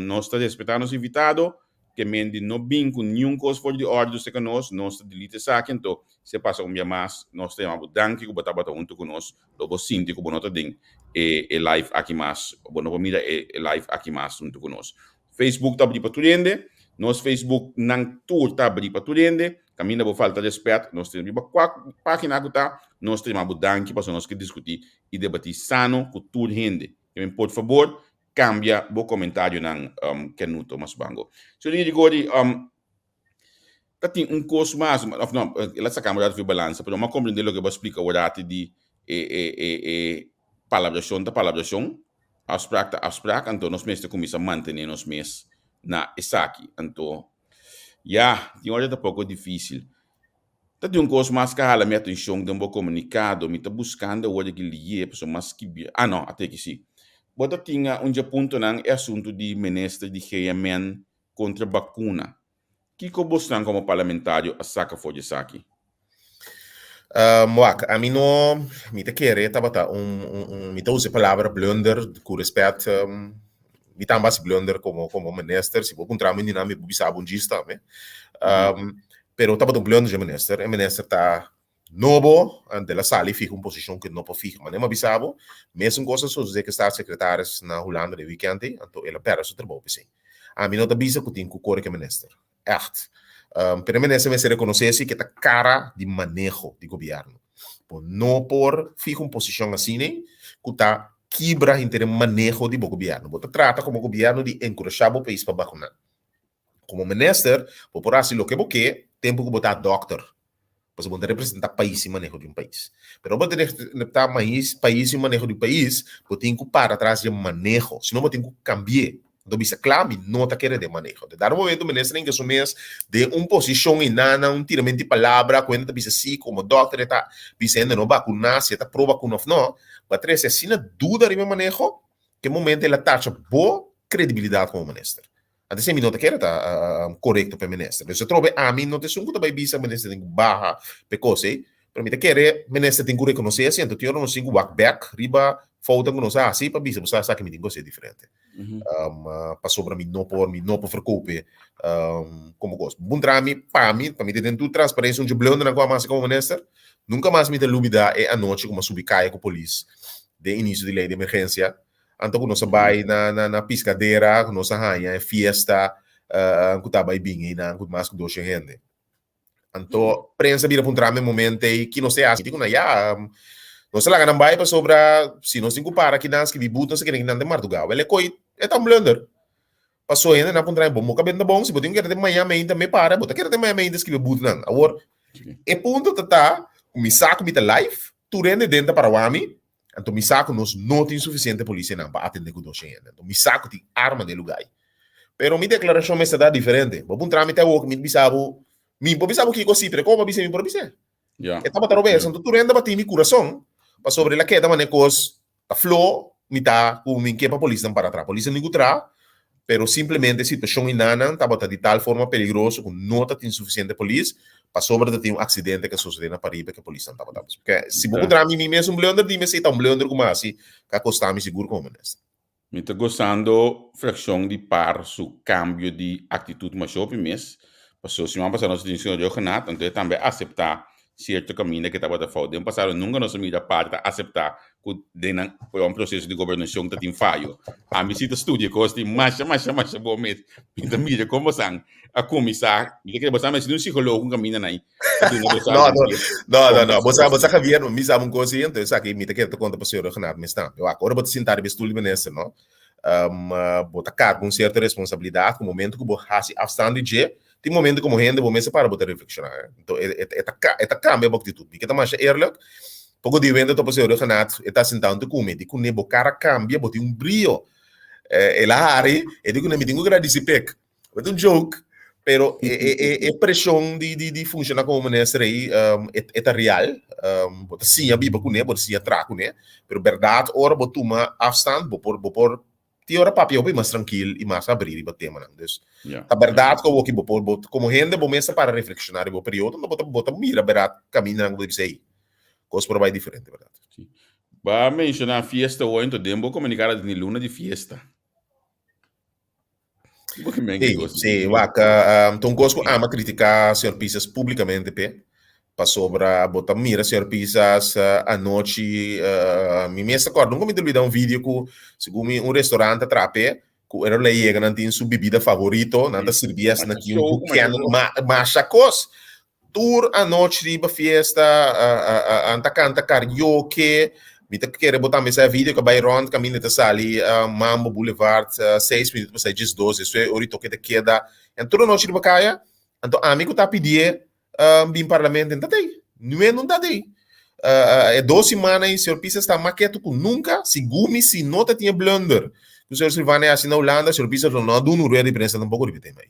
Nos ta respetá nos invitado, ke men di no bin ku niun kos for di òrdu serka nos, nos ta delete esaki, anto si e pasa un bia mas nos ta yama bo danki ku bo tabata huntu ku nos, lo bo sinti ku bo no ta den e e live aki mas, bo no por mira e live aki mas huntu ku nos. Facebook ta abrí pa tur hende, nos Facebook nan tur ta abrí pa tur hende, kaminda bo falta respet nos ta riba kua página ku ta, nos ta yama bo danki pasobra nos ke diskutí i debatí sano ku tur hende. Ke por fabor kambia bo komentarionan Kenuto Masbango. Señor Girigori, ta tin un kos mas, òf no, el a saka mi rato fi balansa, pero mi a komprendé loke bo a splika awor di e e e e palabrashon ta palabrashon, afspraak ta afspraak, anto nos mester kuminsá mantené nos mes na esaki. Anto, ya, tin ora ta poko difísil. Ta tin un kos mas ka hala mi atenshon den bo komunikado. Mi ta buskando awor aki lié, pasobra mas skibi. Ah, no, ata aki si. Bo ta tin un dje puntonan e asuntu di minister di GMN kontra bakuna. Kiko bosnan komo parlamentario a saka for di esaki? Wak, ami no, mi ta kere tabata un, un, un, mi ta usa e palabra blunder ku respet, mi tambe hasi blunder komo, komo minister, si bo puntra mi mi por bisa bo un djis tambe. Pero tabata un blunder dje minister, e minister ta nobo, anto el a sali fiha un posishon ku e no por fiha. Manera mi a bisa bo, mesun kos a sosodé ku e staatssecretaris na Hulanda den wikènt ei, anto el a pèrdè su trabou p'esei. Ami no ta bisa ku tin ku kore ku e minister. Ègt. Pero e minister mester rekonosé si ku e ta kara di maneho di gobièrnu. Bo no por fiha un posishon asina ei ku ta kibra henter e maneho di bo gobièrnu. Bo ta trata komo gobièrnu di enkurashá bo pais pa bakuná. Komo minister, bo por hasi loke bo ke tempu ku bo ta dòkter. Pasobra bo no ta representá pais i maneho di un pais. Pero bo ta representá pais i maneho di un pais, bo tin ku para tras di e maneho, si no bo tin ku kambi'é. Bo ta bisa kla, mi no ta kere den maneho. Den dado momento minister a hinka su mes den un posishon i nan un tiramento di palabra ku hende ta bisa si, komo dòkter e ta bisa hende no bakuná, si e ta pro bakuna òf no. Bo a trese asina duda riba e maneho, ku e momento el a tacha bo kredibilidat komo minister. Antes mi no ta kere ta korekto pa e minister. Dus atrobe ami no ta esun ku ta bai bisa minister tin ku baha pa e kos ei, pero mi ta kere minister tin ku rekonosé esei, anto tin ora nos tin ku wak bèk riba foutan ku nos a hasi pa bisa bo sa esaki mi tin ku hasi diferente. Pasobra mi no por mi no por verkope komo kos. Puntra mi pa mi, pa mi ta den tur transparensia un dje blundernan ku a hasi komo minister, nunka mas mi ta lubida e anochi ku mi a subi kaya ku polis den inisio di lei di emergensia. Anto ku nos a bai na na na Piscadera, ku nos a haña e fiesta ku ta bai bin einan ku mas ku doshen hende. Anto prensa bira puntra mi e momento ei ki nos te hasi. Mi di ku nan, ya, Nos a laga nan bai pasobra si nos tin ku para kinan skibi but nos a kere kinan den mardugá. Wèl e koi e ta un blunder. Paso hende nan puntra bo no ka benta bon si bo tin ku keda den maña meinta me para bo ta keda den maña meinta skibi butnan. Awor e punto ta ta ku mi sa ku mi ta live tur hende den ta para wak mi anto mi sa ku nos no tin sufisiente polisianan pa atende ku dos hende anto mi sa ku tin arma den e luga ei. Pero mi deklarashon mester ta diferente. Bo puntra mi te awor ku mi ta bisa bo mi por bisa bo kiko si pero kon bo a bisa mi por a bis'é. E tabata robes anto tur hende tabata tin mi kurason pasobra el a keda manera kos Ta flo mi ta ku mi ke pa polisnan para tra. Polisnan tin ku tra, pero simplemente e situashon inanan tabata di tal forma peligroso ku no ta tin sufisiente polis pasobra ta tin un aksidente ku a sosodé na pariba ku e polisnan tabata. Pasobra si bo puntra mi, mi mes un blunder di mi esei ta un blunder ku mi a hasi ku a kosta mi sigur komo minister. Mi ta gozando frakshon di par su kambio di aktitut masha hopi mes, pasobra siman pasá nos a tin señor Rhuggenaath, anto e tambe a aseptá sierto kaminda ku e tabata fout. Den pasado nunka nos a mira par ta aseptá ku den nan un proseso di gobernashon ta tin fayo. Ami si ta studia kos di masha masha masha bon mes. Mi ta mira kon bosan a kuminsá, mi ta kere bosan mester di un psikologo un kaminda nan pa duna boso No, algun no, tip no, no, kon no. boso Bo sa, bo sa por Javier, mi sa un kos ei, entonces aki mi ta kere ta konta pa señor Rhuggenaath mes tambe. Wak, ora bo ta sinta riba e stul di minister, no? Bo ta karga un sierto responsabilidat ku momento ku bo hasi afstand di dje, Tin momento como hende bo mester para bo ta reflexiona. Enton e e e ta e ta cambia bo actitud. Mi ke ta masha eerlijk, poco di wende topa señor Rhuggenaath, e ta sinta hunto cu mi, di cune bo cara cambia, bo tin un brio. El a hari, e di cune mi tin cu gradici pek. Ta un joke, pero e e e e presion di di di funciona como minister ey e e ta real. Bo ta siña biba cune, bo ta siña traha cune, pero berdad ora bo tuma afstand bo por bo por Tin ora papia hopi mas trankil i mas abrí riba temanan. Dus, ta bèrdat ku awoki bo por, bo, komo hende bo mes ta para reflekshoná riba bo periodo, no bo ta, bo ta mira bèrdat kamindanan ku bo ta bisa, ey, kos por a bai diferente, bèrdat. Sí. Bo a menshoná fiesta hoy, enton den bo komunikado a tene luna di fiesta. Bo ke men Sí, ki kos? sí, wak, ta un kos ku ama kritiká señor Pisas públikamente p'e. Pasobra bo ta mira señor Pisas anochi, mi mes ta kòrda, nunka mi ta olbida un video ku segun mi un restaurant a traha p'e, ku ora lo a yega nan tin su bibida favorito, nan ta sirbi asina ki un buket, masha kos. Tur anochi riba fiesta nan ta kanta karaoke, mi ta kere bo tambe sa e video ku a bai rònt kaminda ta sali Mambo Boulevard seis minuut pasá diesdos, esei ora i toke ta keda. En tur anochi riba kaya, anto ami ku ta pidié bin parlamento en ta tei. Nue no ta tei. E dos simana ei señor Pisas ta mas ketu ku nunka. Segun mi si no ta tin e blunder ku señor Silvania a hasi na Hulanda, señor Pisas lo no a duna un rueda di prensa tampoko riba e tema ei.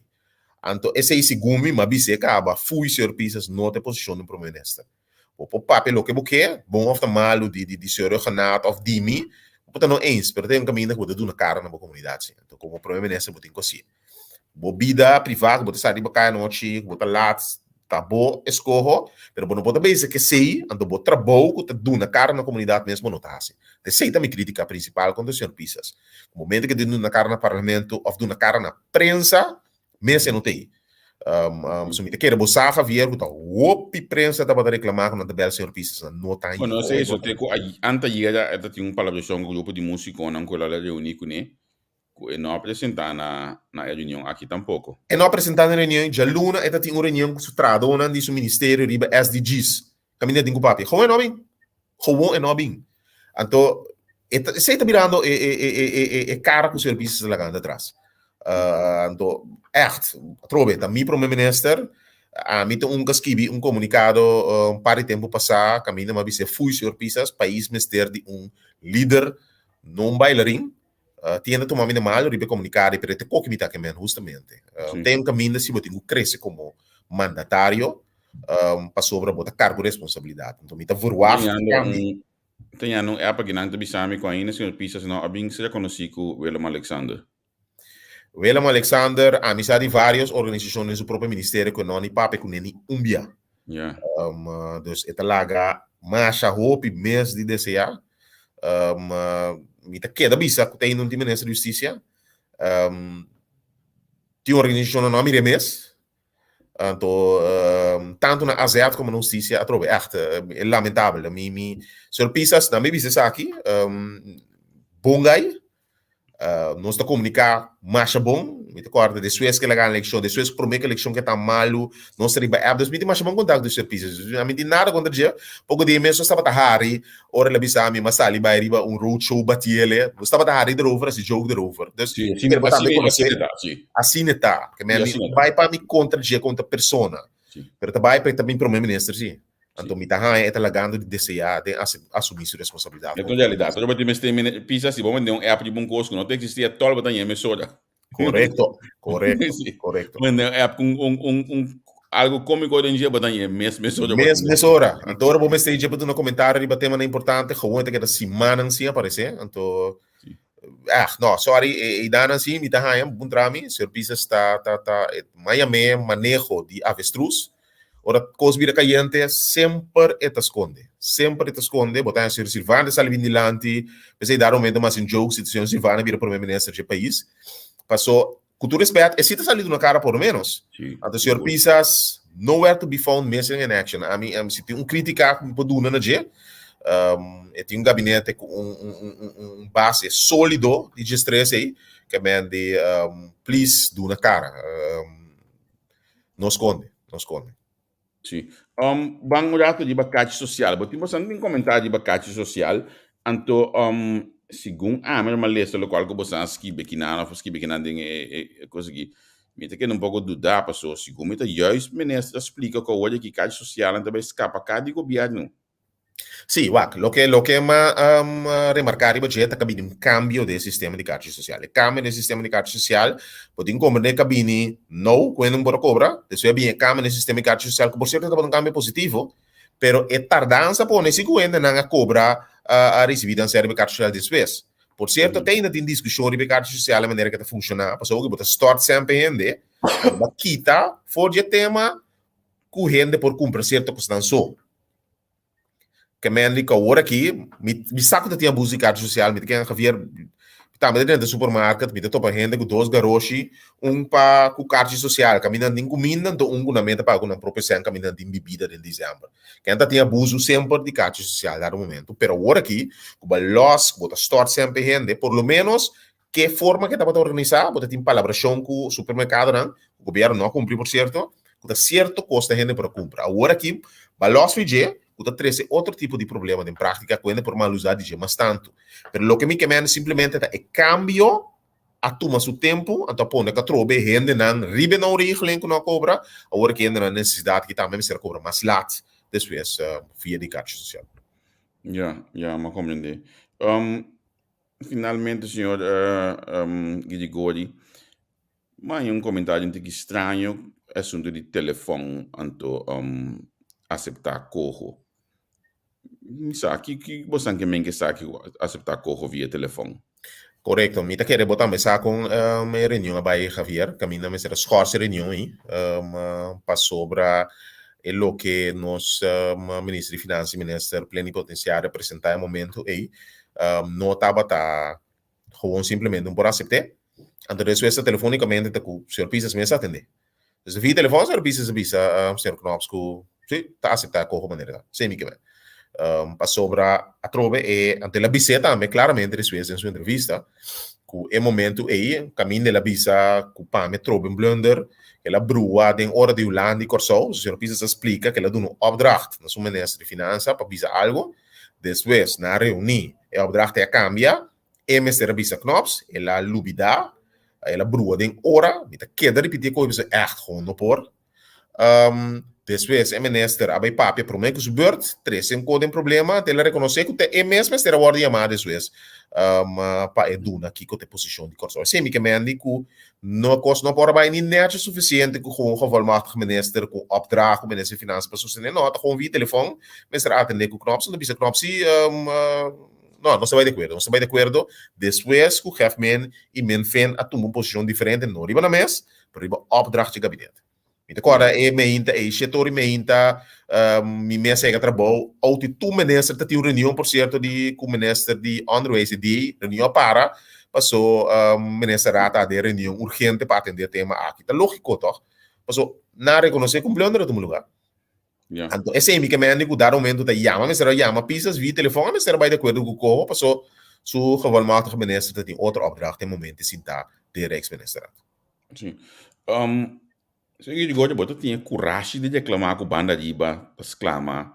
Anto esei segun mi, m'a bis'é kaba, fui señor Pisas no ta e posishon di un prome minister. Bo por papia loke bo ke, bon òf ta malu di di señor Rhuggenaath òf di mi, bo por ta no eens, pero ta e un kaminda ku bo ta duna kara na bo komunidat si. Anto komo prome minister bo tin ku hasié. Bo bida privá ku bo ta sa riba kaya anochi, ku bo ta lat, ta bo eskoho, pero bo no por ta bisa ke esei, anto bo trabou ku ta duna kara na komunidat mes bo no ta hasi. Ta esei ta mi krítika prinsipal kontra señor Pisas. Ku momento ke tin duna kara na parlamento òf duna kara na prensa, mes e no ta ei. So mi ta kere bo sa, Javier, ku ta hopi prensa tabata reklamá ku nan ta bèl señor Pisas, nan no ta haña. Bueno, esei so te ku anteayer a ta tin un palabrashon ku grupo di músikonan ku el a reuní kuné, Ku e no a presentá na na e reunion aki tampoko. E no a presentá na e reunion. Djaluna e ta tin un reunion ku su trahadónan di su ministerio riba SDGs. Kaminda e tin ku papia. Gewoon e no a bin. Gewoon e no a bin. Anto e ta esei ta birando e e e e e e kara ku señor Pisas ta lagando atras. Anto ègt, atrobe ta mi prome minister. Ami ta un ku a skibi un komunikado un par di tempu pasá kaminda mi a bis'é fui señor Pisas, pais mester di un lider, no un bailarin. Tin hende tuma mi de malo riba e komunikado pero e ta koki mi ta kemen hustamente. Ten un kaminda si bo tin ku krese komo mandatario pasobra bo ta karga un responsabilidat. Enton mi ta verwagt tambe. Ta yanda un app aki nan ta bisa mi ku ainda señor Pisas no a bin ser konosí ku Willem Alexander. Willem Alexander a misa di varios organisashon den su propio ministerio ku e no ni papia kuné ni un bia. Dus e ta laga masha hopi mes di deseá. Mi ta keda bisa ku ta ainda un tin minister di hustisia. Tin organisashonnan no a mir'é mes. Anto tantu na AZ komo na hustisia atrobe. Ègt e lamentabel. Mi, mi, señor Pisas, nan mi bisa esaki, bon gai. Nos ta komuniká masha bon. Mi ta kòrda despues ku el a gana elekshon, despues promé ku elekshon ke ta malu, nos ta riba app. Dus mi tin masha bon kontakto ku señor Pisas. Mi tin nada kontra dje. Poko di e mes nos tabata hari ora el a bisa mi, mi a sali bai riba un road show batiele. Nos tabata hari derover, hasi joke derover. Dus Sí, asina, pero bo tambe asina, konosé. asina ta, sí. Asina ta. Ke Sí, mi asina ta. bai pa mi kontra dje kontra persona. Sí. Pero ta bai pa e ta mi promé minister, sí. Anto mi ta haña e ta lagando di deseá den asumí su responsabilidat E komo ta prome realidat. minister. Ora bo tin mester mene pisa si bo mende un app riba un kos ku no ta eksistí atòl bo ta haña mesora. Korekto, korekto, Sí. korekto. Mende un app ku un un un algu kómiko den dje bo ta haña mes mesora bo Mes ta mesora. Anto ora bo mester dje pa duna komentario riba temanan importante, gewoon e ta keda simannan sin aparesé. Anto Sí. ah, no, sorry, e idanan sí mi ta haña, puntra mi, señor Pisas ta ta ta m'a yam'é maneho di avestruz. Ora kos bira kayente, semper e ta skonde. Semper e ta skonde. Bo ta haña señor Silvania ta sali bin dilanti. P'esei dado momento mas un joke si señor Silvania bira prome minister dje pais. Paso, ku tur respet, e si ta sali duna kara por lo menos. Sí, Anto señor sigur. Pisas, nowhere to be found, missing in action. Ami, ami si tin un kritika ku mi por duna na dje, e tin un gabinete ku un, un, un, un, un base solido di dje stres ei, ke men di, please duna kara. No skonde, no skonde. Sí. Um, ban un rato riba kachi sosial. Bo tin bastante tin komentario riba kachi sosial. Anto, um, segun ami mi a lesa lokual ku boso a skibi kinan of a skibi kinan den e, e, e kos aki, mi ta keda un poko duda paso segun mi ta juist minister a splika ku awor aki kachi sosialnan ta bai skapa ka di gobièrnu. Sí, wak, loke, loke m'a um, remarká riba dje ta ku a bini un kambio den e sistema di karchi sosial. E kambio den e sistema di karchi sosial, bo tin komprendé ku a bini nou ku hende no por a kobra, despues a bini e kambio den e sistema di karchi sosial, ku por sierto tabata un kambio positivo, pero e tardansa pone si ku hendenan a kobra, a risibí nan sèr riba e karchi sosial despues. Por sierto, te ainda tin diskushon riba e karchi sosial e manera ku e ta funshoná, pasobra ku bo ta stòrt semper hende, bo a kita for di e tema ku hende por kumpra sierto kosnan so. Ke men di ku awor aki, mi mi sa ku ta tin abuso di karta sosial, mi ta kende Javier, mi tambe ta drenta supermarket, mi ta topa hende ku dos garoshi, un pa ku karchi sosial, kaminda nan tin kuminda, anto un ku nan meta paga ku nan propio sèn kaminda nan tin bibida den desèmber. Kende ta tin abuso semper di karchi sosial dado momento, pero awor aki, ku bo a lòs, ku bo ta stòrt semper hende, por lo ménos ke forma ke tabata organisá, bo ta tin palabrashon ku supermerkadonan, ku gobièrnu no a kumpli por sierto, ku ta sierto kos ta hende por a kumpra. Awor aki, balòs fi dje, ku ta trese otro tipo di problema den práktika ku hende por mal usá di dje mas tantu. Pero loke mi ke mende simplemente ta e kambio a tuma su tempu, anto a pone ku atrobe hendenan riba e nou regeling ku no a kobra, awor aki hendenan nesesidat ki tambe mester a kobra mas lat despues via di karchi sosial. Ya, ya, mi a komprendé. Finalmente, señor Girigory, m'a haña un comentario un tiki straño e asunto di telefon anto acepta coho. Mi sa ki ki bosan ke men ke sa ki acepta coho via telefon? Korekto, mi ta kere bo tambe sa kon e reunion a bai Javier, kaminda mester a schors e reunion ei pasobra e loke nos Minister di Finansa i Minister Plenipotenciario a presenta e momento ei no tabata gewoon simplemente un por acepté. Anto despues ta telefonicamente ta cu señor Pisas mes a atendé. Desde via telefon señor Pisas a bisa señor Knops cu si, ta acepta coho manera ta. Semi ke men. Pasobra atrobe e, anto el a bis'é tambe claramente despues den su entrevista cu e momento ei caminda el a bisa cu pa mi atrobe un blunder, el a brua den ora di Hulanda y Corsou. Señor Pisas a splica cu el a duna un opdracht na su minister di Finansa pa bisa algo. Despues nan a reuní, e opdracht ei a kambia, e mester a bisa Knops, el a lubidá, el a brua den ora, mi ta keda ripití e kos pasobra ègt gewoon no por. Despues e minister a bai papia promé ku su bùrt, trese un kos den problema, anto el a rekonosé ku ta e mes mester a wòrdu yamá despues pa e duna kiko ta e posishon di Kòrsou. Esei mi ke mendi ku No kos no por a bai ni nechi sufisiente ku gewoon gevolmachtigd minister ku opdracht ku minister di finansa pa sostené. No, ta gewoon via telefon mester atendé ku Knops. Anto bisa Knops si, no, nos ta bai di akuerdo, nos ta bai di akuerdo despues ku Gefmin i Minfin a tuma un posishon diferente, no riba nan mes, pero riba opdracht dje gabinete. Mi ta kòrda e meinta ei, shete ora i meinta, mi mes a yega trabou, outi tur minister ta tin un reunion por sierto di ku minister di onderwijs e di reunion a para paso minister Raad a den reunion urgente pa atendé e tema aki. Ta lógiko tòg? Paso nan a rekonosé ku un blunder a tuma lugá. Anto esei mi ke mende ku dado momento ta yama mester a yama Pisas via telefòn a mester a bai di akuerdo ku Coho paso. Su gevolmachtigde minister ta tin otro opdracht e momento sintá den Rijksministerraad. Sí. Señor Gregorio, bo ta tin e kurashi di reklamá ku banda riba ta sklama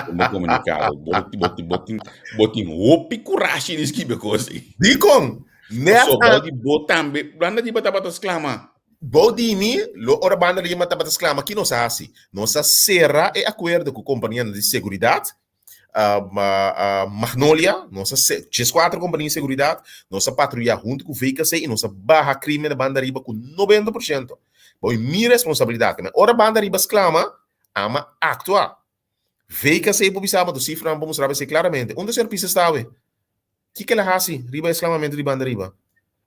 den bo komunikado. Bo bo bo tin bo tin hopi kurashi di skibi e kos ei. Dikon? Net Pasobra bou di bo tambe banda riba tabata sklama. Bou di mi, lo ora banda riba tabata sklama, ki nos a hasi? Nos a sera e akuerdo ku kompanianan di seguridat Magnolia, nos a 14 kompania di seguridat, nos a patruyá huntu ku VKC i nos a baha krimen na banda riba ku 90%. Bo i mi responsabilidat. Keme ora banda riba sklama, ama aktua. VKC por bisa bo, to sifranan por mustra bo esei klaramente. Unda señor Pisas ta awe? Kiko el a hasi riba e sklamamentu di banda riba?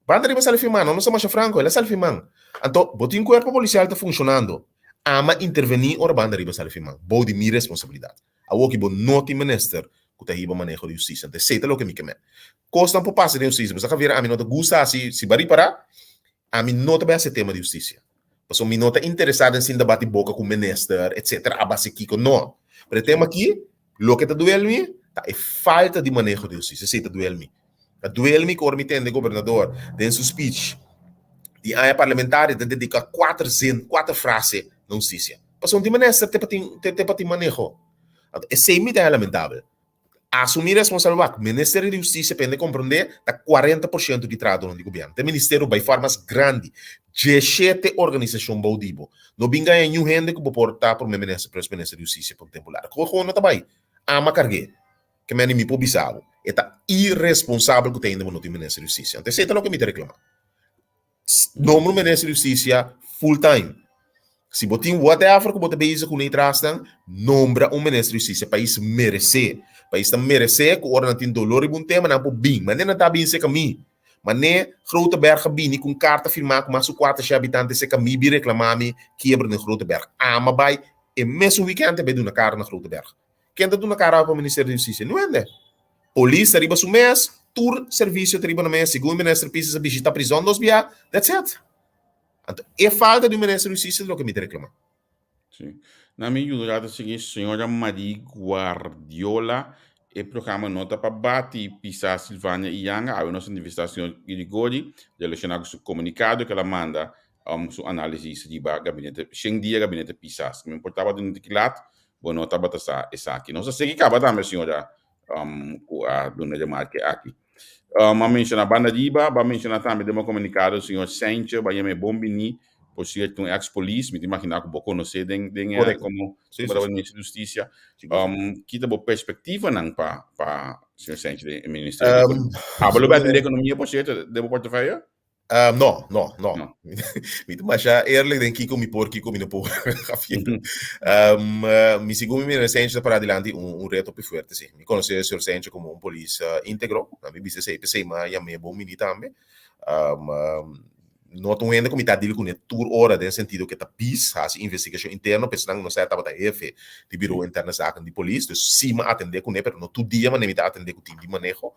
Banda riba sali firmá, no nos ta masha franko, el a sali firmá. Anto, bo tin kuerpo polisial ta funshonando. Ama intervení ora banda riba sali firmá, bou di mi responsabilidat. Awoki bo no tin minister ku ta hiba maneho di hustisia. Anto esei ta loke mi ke men. Kosnan por pasa den hustisia. Bo sa Javier, ami no ta gusta hasi, si bo a ripará, ami no ta bai hasi e tema di hustisia. Pasobra mi no ta interesá den sinta bati boka ku minister, etsetera, a base kiko. No. Pero e tema aki, loke ta duel mi, ta e falta di maneho di hustisia. Esei ta duel mi. Ta duel mi ku ora mi tende gobernador den su speech di aña parlamentario ta dediká kuater zin, kuater frase na hustisia. Pasobra un tin minister te pa tin, te pa tin maneho. Anto esei mi ta lamentabel. Asumí responsabilidat. Ministerio di Hustisia pende komprondé ta 40% di trahadónan di gobièrnu. Ta e ministerio bai far mas grandi. Dieshete organisashon bou di bo. No bin gaña niun hende ku bo por ta promé minister, près minister di hustisia pa un tempu largu. Koe koe no ta bai. Ama karg'é. Ke mende mi por bisa bo. E ta iresponsabel ku ta hende bo no tin minister di hustisia. Anto esei ta loke mi ta reklamá. Nombra un minister di hustisia full time. Si bo tin whatever ku bo ta bezig kuné trasnan, nombra un minister di hustisia. Pais meresé. Pais ta meresé ku ora nan tin dolor riba un tema nan por bin. Mane nan ta bin serka mi. Mane Groteberg a bini ku un karta firmá ku mas ku kuater shei habitante serka mi bin reklamá mi kiebra den Groteberg. Ama bai e mesun wikènt e bai duna kara na Groteberg. Ken ta duna kara pa Ministerio di Hustisia? No hende. Polis ta riba su mes, tur servisio ta riba nan mes, segun Minister Pisas a bishita prizon dos bia, that's it. Anto e falta di un Minister di Hustisia ta loke mi ta reklama. Sí. Na mi yuda ta sigui señora Marie Guardiola. E programa no ta pa bati Pisas, Silvania y Yanga. Awe nos a entrevista señor Grigori relaciona cu su comunicado que el a manda um, su análisis riba gabinete, 100 dia gabinete Pisas. Mi por tabata den kilat, bo no tabata sa esaki. Nos a sigui kaba tambe, señora, um, ku a duna remarke aki. Um, a menciona banda riba, ba menciona tambe den bo comunicado, señor Sanchez, ba yama e bon bini, por cierto, un ex-police, mi ta imagina ku bo conoce den, den, eh, como, Sí, como sí, sí. ministro di Justicia. Sí, Um, kita bo perspectivanan pa, pa señor Sanchez, den Ministerio di Um, Economia? Ah, bo lo bij de economia, por cierto, den bo portefeuille? No, no, no. No. Mi ta masha eerlijk den kiko mi por, kiko mi no por. Javier. Mi segun mi meneer Sanchez ta para dilanti un, un reto hopi fuerte, sí. Mi conoce señor Sanchez como un polis íntegro. Na mi bisa esei, p'esei mi a yam'é bon bini tambe. No ta un hende ku mi ta deal kuné tur ora den sentido ku e ta bis hasi investigashon interno, p'esnan nos a tabata hefe di Bureau Interne Zaken di polis, dus sí mi a atendé kuné, pero no tur dia manera mi ta atendé ku tim di maneho.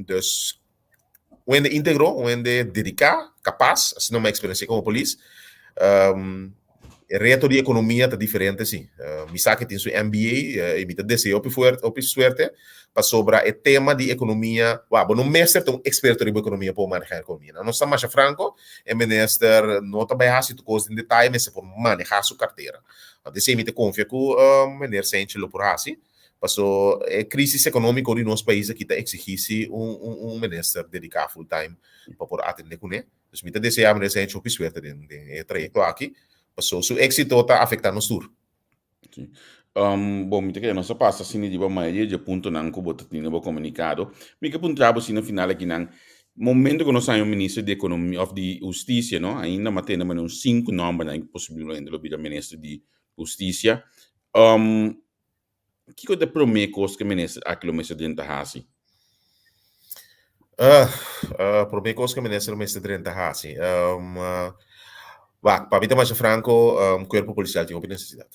Dus Un hende íntegro, un hende dediká, kapas, asina mi a eksperensiá komo polis. E reto di ekonomia ta diferente sí. Mi sa ke tin su MBA i mi ta deseá hopi fuerte, hopi suerte pasobra e tema di ekonomia, wak, bo no mester ta un eksperto riba ekonomia pa bo manehá ekonomia. Nan nos ta masha franko, e minister no ta bai hasi tur kos den detaye, mester por manehá su kartera. Anto esei mi ta konfia ku meneer Sentje lo por hasi. Paso e crisis economico di nos pais aki ta exigi si un un minister dedica full time pa por atende cune. Dus mi ta desea minister Hencho hopi suerte den den e trayecto aki, paso su exito ta afecta nos tur. Si. Bon, mi ta kere nos a pasa asina riba mayoria di e puntonan ku bo ta tene bo komunikado. Mi ke puntra bo asina final akinan, momento ku nos haña un minister di ekonomia òf di hustisia no, ainda matende manera un sinku nòmbernan ku posiblemente lo bira minister di hustisia. Kiko ta e promé kos ku e minister aki lo mester drenta hasi? Uh, uh, promé kos ku e minister mester drenta hasi. Wak, pa mi ta masha franko, kuerpo polisial tin hopi nesesidat.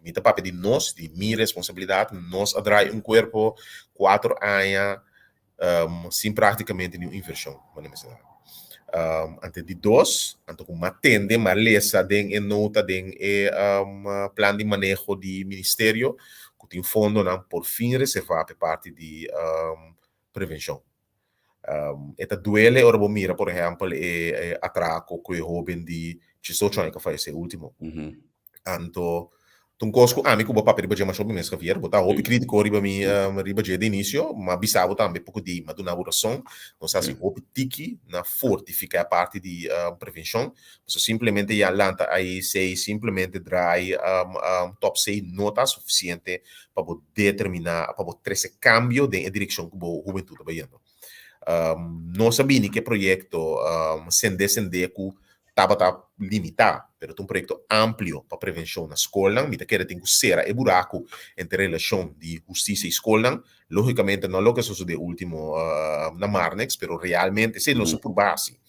Mi ta papia di nos, di mi responsabilidat. Nos a drai un kuerpo kuater aña sin práktikamente niun invershon, manera mi sa. Ante di dos, anto ku m'a tende, m'a lesa den e nota den e plan di maneho di ministerio ku tin fondonan por fin reservá pa e parti di prevenshon. E ta duele ora bo mira por ehèmpel e atrako ku e hóben di diesocho aña ku a fayesé último. Anto, ta un kos ku ami ku bo papia riba dje masha hopi mes, Javier. Bo ta hopi kritiko riba mi, riba dje di inisio, m'a bisa bo tambe poko di, m'a duna bo rason. Nos a hasi hopi tiki na fortifiká e parti di prevenshon. Pasobra simplemente ya lanta AEC, simplemente draai top C no ta sufisiente pa bo determiná, pa bo trese kambio den e direkshon ku bo hubentut ta bayendo. Nos a bini ku e proyekto Sende Sende ku tabata limitá, pero ta un proyekto amplio pa prevenshon na skolnan. Mi ta kere tin ku sera e buraku entre relashon di hustisia i skolnan. Lógikamente no loke a sosodé último na Marnix, pero realmente esei nos a purba hasi.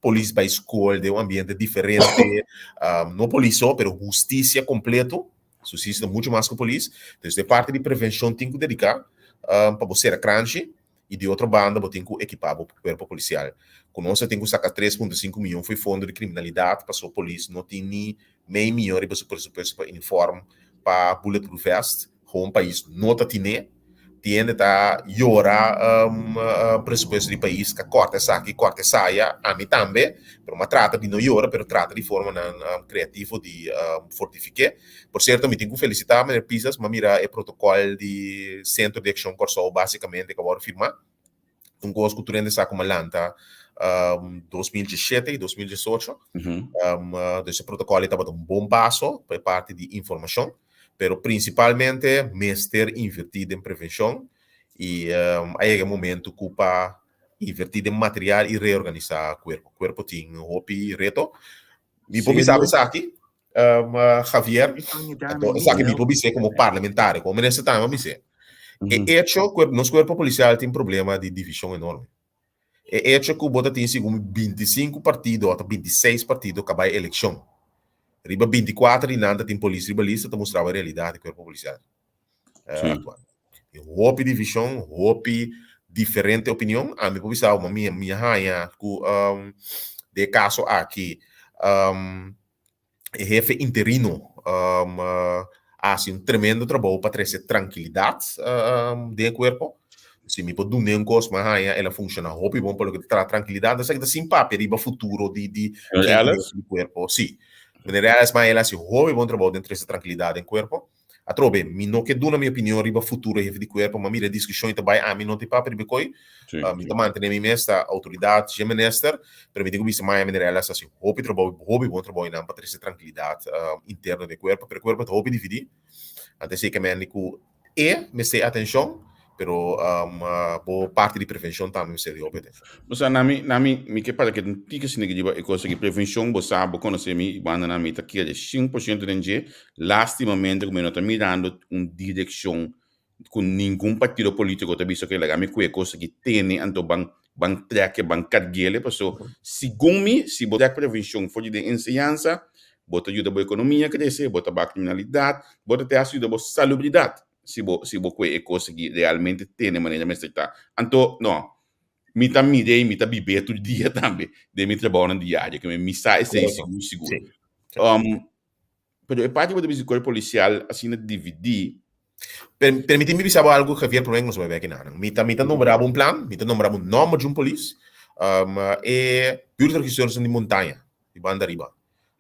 Polis bai skol den un ambiente diferente, no polis so, pero hustisia kompleto. Hustisia ta muchu mas ku polis. Entonces e parti di prevenshon tin ku dediká pa bo sera kranshi. I di otro banda bo tin ku ekipá bo kuerpo polisial. Ku nos a tin ku saka 3.5 mion fo'i fondo di kriminalidat paso polis no tin ni mei mion riba su presupuesto pa uniform pa bulletproof vest. Gewoon pais no ta tine. Tin hende ta yora presupuesto di pais ka kòrta esaki kòrta esaya. Ami tambe, pero mi a trata di no yora pero trata di formanan kreativo di fortifik'é. Por sierto mi tin ku felisitá meneer Pisas, mi a mira e protokòl di Sentro di Akshon Kòrsou básikamente ku a wòrdu firmá. Un kos ku tur hende sa ku mi a lanta 2017 i 2018. Dus e protokòl ei tabata un bon paso pa e parti di informashon, pero prinsipalmente mester invertí den prevenshon i a yega e momento ku pa invertí den material i reorganisá kuerpo. Kuerpo tin hopi reto. Mi por bisa esaki, Javier, anto esaki mi por bis'é komo parlamentario, komo minister tambe a bis'é. E echo ku nos kuerpo polisial tin problema di divishon enorme. E echo ku bo ta tin segun mi 25 partido òf 26 partido ka bai elekshon. Riba 24 di nan ta tin polis riba lista ta mustra bo e realidat di kuerpo polisial aktual. Tin hopi divishon, hopi diferente opinion. Ami por bisa bo mi mi a haña ku den e kaso aki e hefe interino a hasi un tremendo trabou pa trese trankilidat den e kuerpo. Si mi por dun'é un kos, mi a haña el a funshoná hopi bon pa loke ta trata trankilidat. Esaki ta sin papia riba futuro di di di kuerpo. Si, meneer Ellis, ma el a hasi hopi bon trabou den trese trankilidat den kuerpo. Atrobe, mi no ke duna mi opinion riba futuro hefe di kuerpo, ma mira e diskushon i ta bai ami no tin papia riba e koi. Mi ta mantene mi mes ta outoridat dje minister, pero mi tin ku bisa maya meneer Ellis a hasi hopi trabou, hopi bon trabou einan pa trese trankilidat interno den e kuerpo, pero e kuerpo ta hopi dividí. Anto esei ke mende ku e mester atenshon, pero bo parti di prevenshon tambe mester di hopi atenshon. Bo sa, na mi, na mi, mi ke para ke un tiki asina ke riba e kos aki, prevenshon, bo sa, bo konosé mi, i bandanan mi ta kere 100% den dje, lastimamente ku mi no ta mirando un direkshon ku ningun partido politiko ta bisa, oke, laga mi ku e kos aki tene, anto ban, ban trèk e, ban karg'el, paso segun mi, si bo trèk prevenshon for di den enseñansa, bo ta yuda bo ekonomia krese, bo ta baha kriminalidat, bo ta te hasta yuda bo salubridat. Si bo si bo kue e kos aki realmente tene manera mester ta. Anto no, mi ta mir'é i mi ta bib'é tur dia tambe den mi trabounan diario, ke mi sa esei sigur sigur. Pero e parti ku bo ta bisa di kuerpo polisial asina dividí. Permití mi bisa bo algu, Javier, promé ku nos bai bek einan. Mi ta mi ta nombra bo un plan, mi ta nombra bo nòmber di un polis, e buurtregisseurs di Montaña, di banda ariba.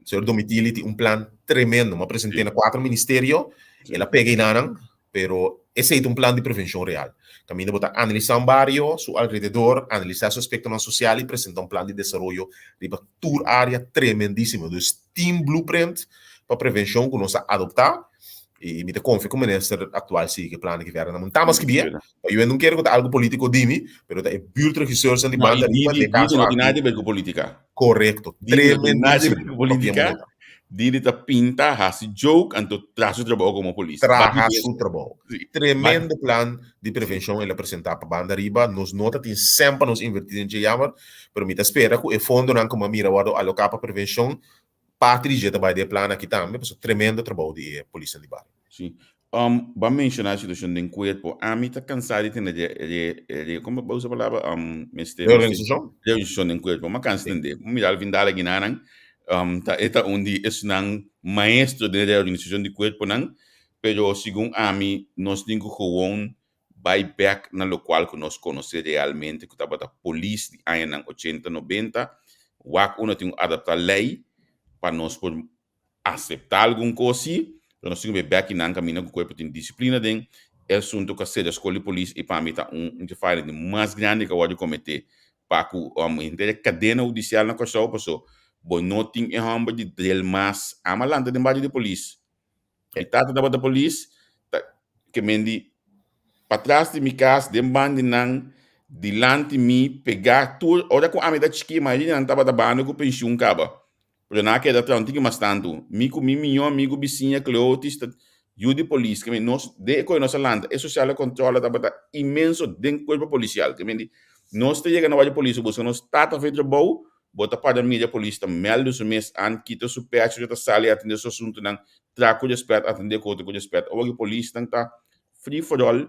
Señor Domitili tin un plan tremendo. M'a present'é na kuater ministerio, el a pega einanan, pero esei ta un plan di prevenshon real. Kaminda bo ta analisá un bario, su alrededor, analisá su aspektonan sosial i presentá un plan di desaroyo riba tur área tremendísimo. Dus tin blueprint pa prevenshon ku nos a adoptá i mi ta konfia ku minister aktual sigui ku e plan aki verder. Nan ta mas kibié, pa yu no kere ku ta algu polítiko di mi, pero ta e buurtregisseurs di banda riba den e kaso aki. No tin nada di ber ku polítika. Korekto. Tremendísimo. Polítika. Didi ta pinta, hasi joke, anto traha su trabou komo polis. Traha su trabou. Tremendo plan di prevenshon el a presentá pa banda riba. Nos no ta tin sèn pa nos invertí den dje yammer, pero mi ta spera ku e fondonan ku mi a mira wòrdu aloká pa prevenshon, parti di dje ta bai den e plan aki tambe, pasobra tremendo trabou di e polisnan di bario. Sí. Um, ba menshoná e situashon den kuerpo. Ami ta kansá di tende re, re, re, komo bo usa palabra? Um, mester, mester, Reorganisashon? reorganisashon den kuerpo. M'a kansa tende. Mira Alvin Dale ginanan, um, ta e ta un di esnan maestro den reorganisashon di kuerponan, pero segun ami nos tin ku gewoon bai bèk na lokual ku nos konosé realmente ku tabata polis di añanan ochenta, nobenta, wak unda tin ku adaptá lei pa nos por aseptá algun kos sí, pero nos tin ku bai bèk i nan kaminda ku kuerpo tin disiplina den e asuntu ku a sera skol di polis i pa mi ta un un dje faya di mas grandi ku a wòrdu kometé pa ku henter e kadena hudisial na Kòrsou paso bo no tin e hòmber di drel mas ama lanta den bario di polis. Mi tata tabata polis, ta ke men di patras di mi kas den ban di nan dilanti mi pegá tur ora ku ami ta chikí mayoria di nan tabata banda ku penshun kaba. Pero nan a keda traha un tiki mas tantu. Mi ku mi mihó amigu bisiña Cleotis ta yu di polis. Ke men nos den e koe nos a lanta e sosiale kontrole tabata inmenso den kuerpo polisial. Ke men di nos ta yega na wak di polis buska nos tata for e trabou, bo ta para mira polis ta mèldu su mes an kita su pecho ta sali atendé su asuntunan, traha ku respèt, atendé ku otro ku respèt. Awor ki polisnan ta free for all,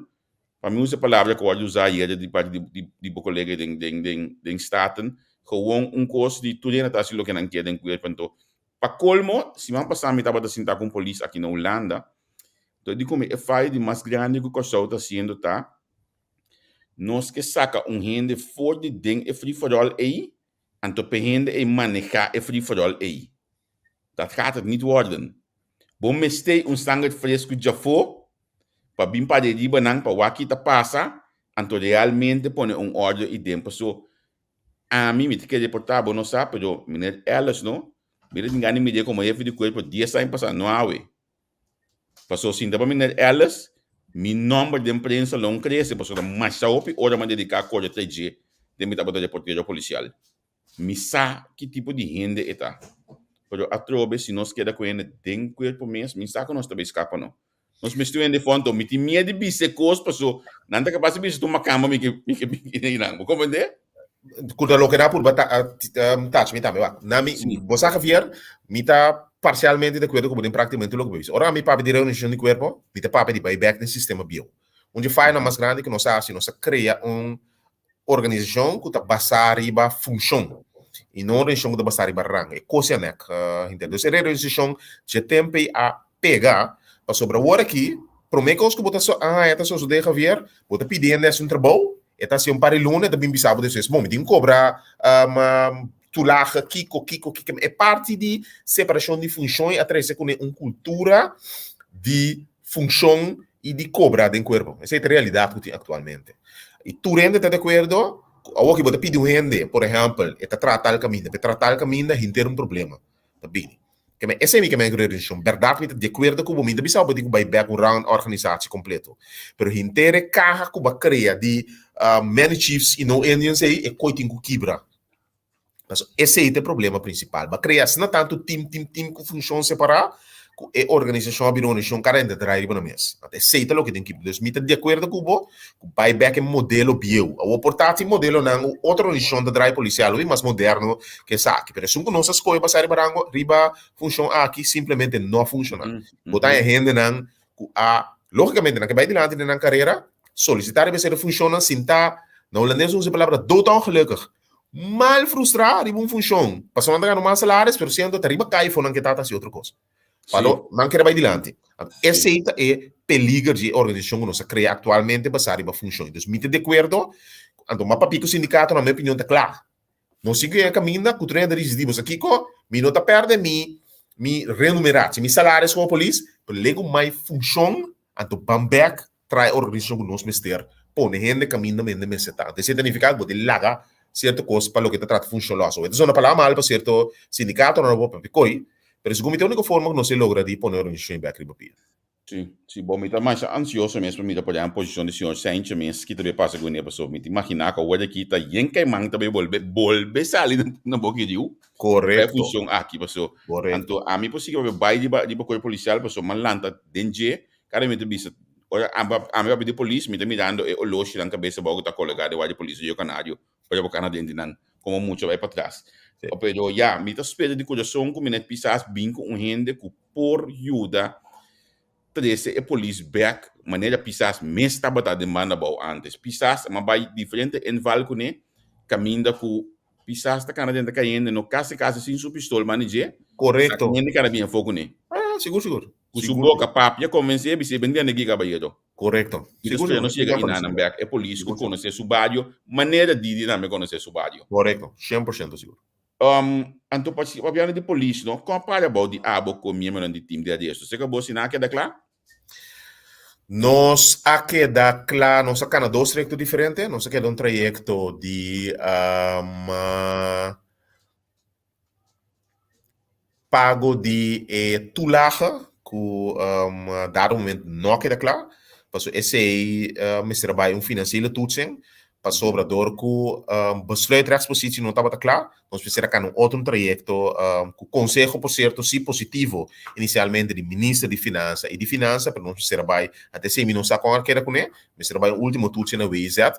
Pa mi usa e palabra ku wòrdu usá ayera di parti di bo kolega den Staten, gewoon un kos di tur hende ta hasi loke nan kier den kuerpo. Anto, pa kolmo, siman pasá mi tabata sintá ku un polis aki na Hulanda, anto e di ku mi e fayo di mas grandi ku Kòrsou ta hasiendo ta nos ke saka un hende for di den e free for all ei, anto p'e hende ei manehá e free for all ei. Dat gaat het niet worden. Bo mester un sanger fresku djafó pa bin pa de riba nan pa wak ki ta pasa, anto realmente pone un orde i den paso ami mi ta kere reporta bo no sa pero meneer Ellis no mi ta tin gana di mira komo hefe di kuerpo dies aña pasa no awe paso sinta pa meneer Ellis mi nomber den prensa lo krese pasobra masha hopi ora mi a dedica kore tra dje den mi tabata reportero policial. Mi sa ki tipo di hende e ta. Pero atrobe si nos keda ku hende den kuerpo mes, mi sa ku nos ta bai skapa no. Nos mester un hende for anto mi tin miedu di bisa e kos paso nan ta kapas di bisa tuma kamba mi ke mi ke bini einan. Bo komprende? Ku ta loke nan a purba ta tacha mi tambe wak. Na mi, Sí. bo sa Javier, mi ta parsialmente di akuerdo ku bo den praktikamente loke bo bisa. Ora mi papia di reorganisashon di kuerpo, mi ta papia di bai bèk den sistema bieu. Un dje fayanan mas grandi ku nos a hasi, nos a krea un organisashon ku ta basá riba funshon i no organisashon ku ta basá riba rang. E kos ya nek henter. Dus e reorganisashon dje tempu ei a pega pasobra awor aki promé kos ku bo ta haña ta sosodé Javier, bo ta pidi hende hasi un trabou, e ta hasi un par di luna e ta bin bisa bo despues, bon mi tin ku kobra tulahe kiko kiko kiko. E parti di separashon di funshon ei a trese kuné un kultura di funshon i di kobra den kuerpo. Esei ta e realidat ku tin aktualmente. I tur hende ta di akuerdo ku awor ki bo ta pidi un hende, por ehèmpel, e ta traha tal kaminda, pa e traha tal kaminda henter un problema ta bini. Keme esei mi ke men ku reorganisashon. Bèrdat mi ta di akuerdo ku bo, mi ta bisa bo tin ku bai bèk un round organisatie kompleto. Pero henter e kaha ku bo a krea di many chiefs i no Indians ei, e koi tin ku kibra. Paso esei ta e problema principal. Ba crea asina tanto team, team, team cu funcion separa, cu e organisacion a bira un organisacion cada hende ta draai riba nan mes. Anto esei ta loke tin ki. Dus mi ta di acuerdo cu bo, cu bai bek e modelo bieu. Awor por ta tin modelonan cu otro organisacion ta draai policial hopi mas moderno cu esaki. Pero esun cu nos a scoge basa riba rango, riba funcion aki simplemente no a funciona. Bo ta haña hendenan cu a, logicamente nan ke bai dilanti den nan carera, solicita riba esei funcionnan sin ta, na Holandes usa e palabra doodongelukkig. Mal frustrá riba un funshon. Pasobra nan ta gana mas salaris, pero siendo ta riba kai for nan ke ta hasi otro kos. Palo, nan kere bai dilanti. Esei ta e peliger di e organisashon ku nos a krea aktualmente basá riba funshon. Dus mi ta di akuerdo, anto m'a papia ku sindikato, na mi opinion ta kla. Nos sigui e kaminda ku tur hende a disidí, bo sa kiko? Mi no ta pèrdè mi mi renumeratie, mi salaris komo polis, pero legu mai funshon, anto ban bèk trae organisashon ku nos mester pone hende kaminda mende mester ta. Anto esei ta nifiká ku bo tin laga sierto kos pa loke ta trata funshon lòs. Awor e ta zona palabra mal pa sierto sindikatonan òf pa pikoi, pero segun mi ta e úniko forma ku nos a logra di pone organisashon bèk riba pia. Sí, sí, bo mi ta masha ansioso mes pa mira por allá en posishon di señor Sanchez mes ki ta bay pasa ku ne pasobra mi ta imaginá ku awor aki ta yen kaiman ta bay bolbe bolbe sali na boka di riu pa e Korekto. funshon aki paso Korekto. anto ami por sigui papia bay riba riba kuerpo polisial pasobra mi a lanta den dje Kada mi ta bisa, ora ami papia di polis, mi ta mirando e oloshinan kabes abou ku ta kologá den wak di polis Rio Canario, ora bo kana den di nan, komo mucha bai patras. Pero ya, mi ta spera di kurason ku mi na pisas bin ku un hende ku por yuda. trese e polis bek manera Pisas mes tabata den banda abou antes. Pisas a bai diferente inval kuné kaminda ku Pisas ta kana den ta kayende no kasi kasi sin su pistol mani dje. Korekto. Hende kana bin afó kuné. Ah, sigur sigur. Ku su boka papia konvensé bis'é ben dende aki kabayero. Korekto. Mi ta spera nos yega inanan bek e polis ku konosé su bario manera Didi tambe konosé su bario. Korekto, 100% sigur. Anto pa papiando di polis no, kon a para abou di abo ku miembronan di team di aresto? Seka bo si nan a keda kla? Nos a keda kla, nos a kana dos trayekto diferente, nos a keda un trayekto di pago di e toelage ku dado momento no a keda kla, pasobra esei mester a bai un financiële toetsing, pasobra dor ku besluitrechtspositie no tabata kla, nos mester a kana un otro trayekto ku konseho por sierto si positivo inisialmente di minister di finansa i di finansa, pero nos mester a bai, anto esei mi no sa kon a keda kuné, mester a bai un ultimo toetsing na WIZ,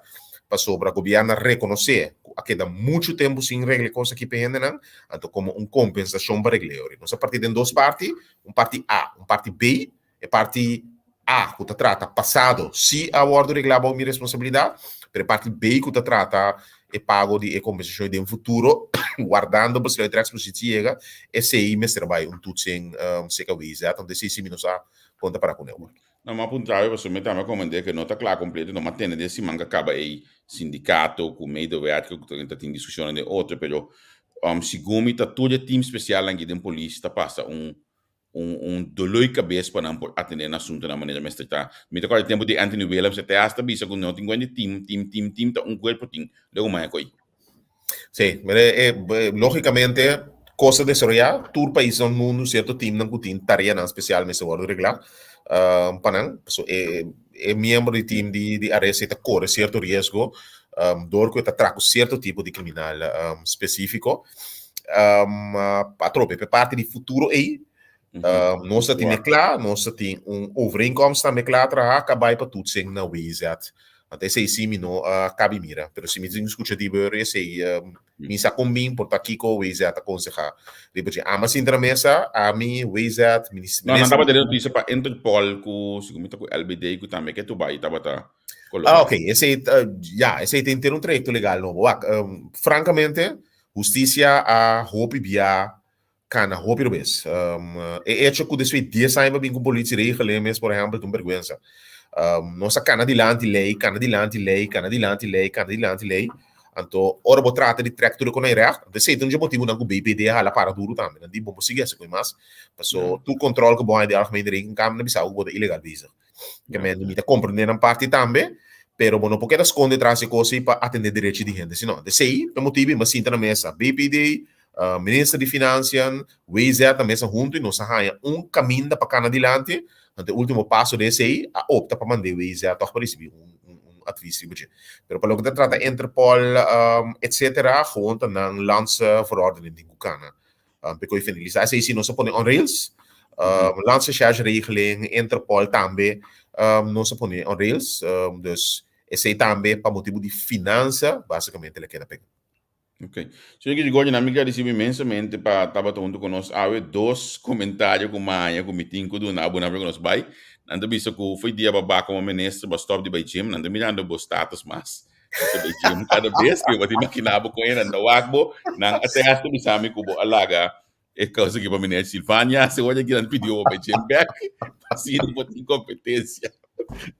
pasobra gobièrnu a rekonosé ku a keda muchu tempu sin regla e kos aki pa e hendenan, anto komo un kompensashon pa regl'é ori. Nos a parti den dos parti, un parti A, un parti B. E parti A ku ta trata pasado sí a wòrdu reglá bou mi responsabilidat, pero e parti B ku ta trata e pago di e kompensashon den futuro, wardando besluit rèkspositsie yega, esei mester bai un toetsing serka WIZ, anto esei sí mi no sa kon ta para kuné awor. No, m'a puntra awe pasobra mi tambe a komprendé ku no ta kla kompleto, no m'a tende den siman ku a kaba ei sindikato ku medewerker ku ta tin diskushonnan den otro, pero segun mi ta tur e team spesialnan aki den polis ta pasa un un un doló di kabes pa nan por atendé nan asuntunan manera mester ta. Mi ta kòrda e tempu di Anthony Willems e te hasta bisa ku no tin kuenta di team, team, team, team ta un kuerpo tin, luego maña ko'i. Sí, pero eh, lógicamente, cosa desaroyá, tur país nan mundu, cierto teamnan ku tin tareanan spesial mester wòrdu reglá uh, pa nan. So, e, e miembro di team di, di arresto ta kore cierto riesgo um, door ku e ta traha ku cierto tipo di kriminal um, spesífiko. Um, uh, atrobe, pe parti di futuro ei, um, nos ta tin e kla, nos ta tin un overeenkomst tambe kla traha, ka bai pa toetsing na WZ. Anto esei sí mi no a kabi mira, pero si mi tin skucha di beur esei um, mi sa kon bin por ta kiko WZ ta konsehá riba dje. Ama sinta na mesa, ami, WZ, minis- No, nan tabata den notisia pa Interpol ku, segun mi ta ku LBD ku tambe ke tu bai tabata Ah, ok, esei, uh, ja, esei tin un trayekto legal nobo. Wak, um, frankamente, hustisia a hopi bia Kana hopi robes. E echo ku despues di dies aña pa bin ku politieregeling mes, por ehèmpel, ta un bèrgwensa. Nos a kana dilanti lei, kana dilanti lei, kana dilanti lei, kana dilanti lei. Anto ora bo trata di trèk tur e konai règt, anto esei ta un dje motibunan ku BPD a hala para duru tambe. Nan di bo bo sigui hasi koe mas, paso tur kòntròl ku bo haña di Algemene Rekenkamer na bisa bo ku bo ta ilegal bezig. Ke men mi ta komprendé nan parti tambe, pero bo no por keda skonde tras e kos ei pa atendé derechi di hende, sino esei ta motibu i mi a sinta na mesa BPD, Minister di Finansian, WZ na mesa huntu i nos a haña un kaminda pa kana dilanti, anto e ultimo paso di esei a opta pa mand'é WZ tòg pa risibí un un advis riba dje. Pero pa loke ta trata Interpol etcetera, gewoon ta nan landsverordening tin ku kana. Um, pa finalisá esei si nos a pone on rails. Um, landsrechercheregeling, Interpol tambe um, nos a pone on rails. Um, dus esei tambe pa motibu di finansa, básicamente le keda pega. Ok. Señor Gregorio, na mi gradisibo inmensamente pa tabata hunto ku nos awe. Dos komentario ku maña ku mi tin ku duna abo na ku nos bai. Nan ta bisa ku foi dia ba komo minister ba stop di bai gym. Nan ta mirando bo status mas. Bo ta bai gym kada bes ku bo ta imaginá bo kon e nan ta wak bo. Nan a te hasta bisa mi ku bo a laga e kos aki pa meneer Silvania. Se ora ki nan pidió bo bai gym bek. Asina bo tin kompetensia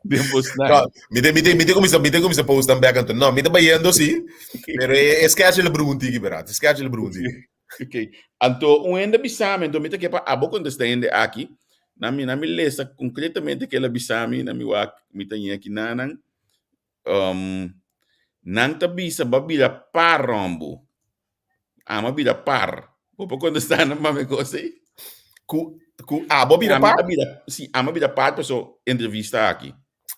den bo snack. No, mi te, mi te, mi te kumisa, mi te kumisa post dan bek anto. No, mi ta bayendo si, pero e, e schedule bru un tiki, berat. E schedule bru un tiki. Ok. Anto un hende bisa mi, anto mi ta ke pa abo kontesta hende aki. Na mi, na mi lesa konkretamente ke el a bisa mi, na mi wak, mi ta ñe aki nanan. Um, nan ta bisa ba bira par rombo. Ama bira par. Bo por contestar nan pa mi cosa ei? Ku, ku abo bira Ami par? a bira, si, ama bira par paso entrevista aki.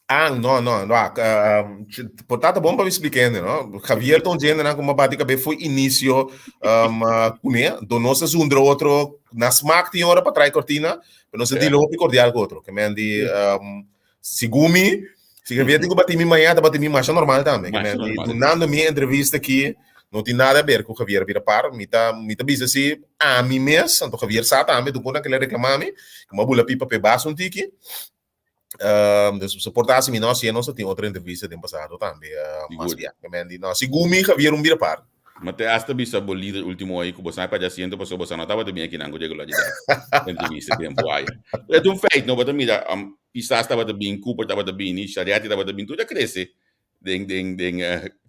Ah, no, no, no. Um, por tata bom pa mi expliquende, no? Javier ta un gente nan kuma bati kabe foi inicio um, uh, kuné. Do nos a zundra otro na smaak tin ora pa trai cortina, pero nos a dilo hopi cordial ku otro. Ke men di um, Segun mi, si Javier tin ku bati mi mañana, ta bati mi masha normal tambe. Ke men di, dunando mi entrevista aki, No tin nada aber ku Javier bira par. Mi ta mi ta bisa si ami mes, anto Javier sa tambe, dukun nan kila reklama mi, ku mi a bula pipa p'e bas un tiki. Dus bo por ta hasi mi no hasié, nos a tin otro entrevista den pasado tambe, mas Sigur. bia. Ke men di no, sigun mi Javier un bira par. Ma te hasta bisa bo lider ultimo ei ku bo sa pa asiento pasobra bo sa no tabata bin akinan ku Diego Lodge entrevista tempo aya. Pero ta un feit no, bo ta mira Pisas tabata bin, Cooper tabata bini, Shariati tabata bin, tur a krese den den den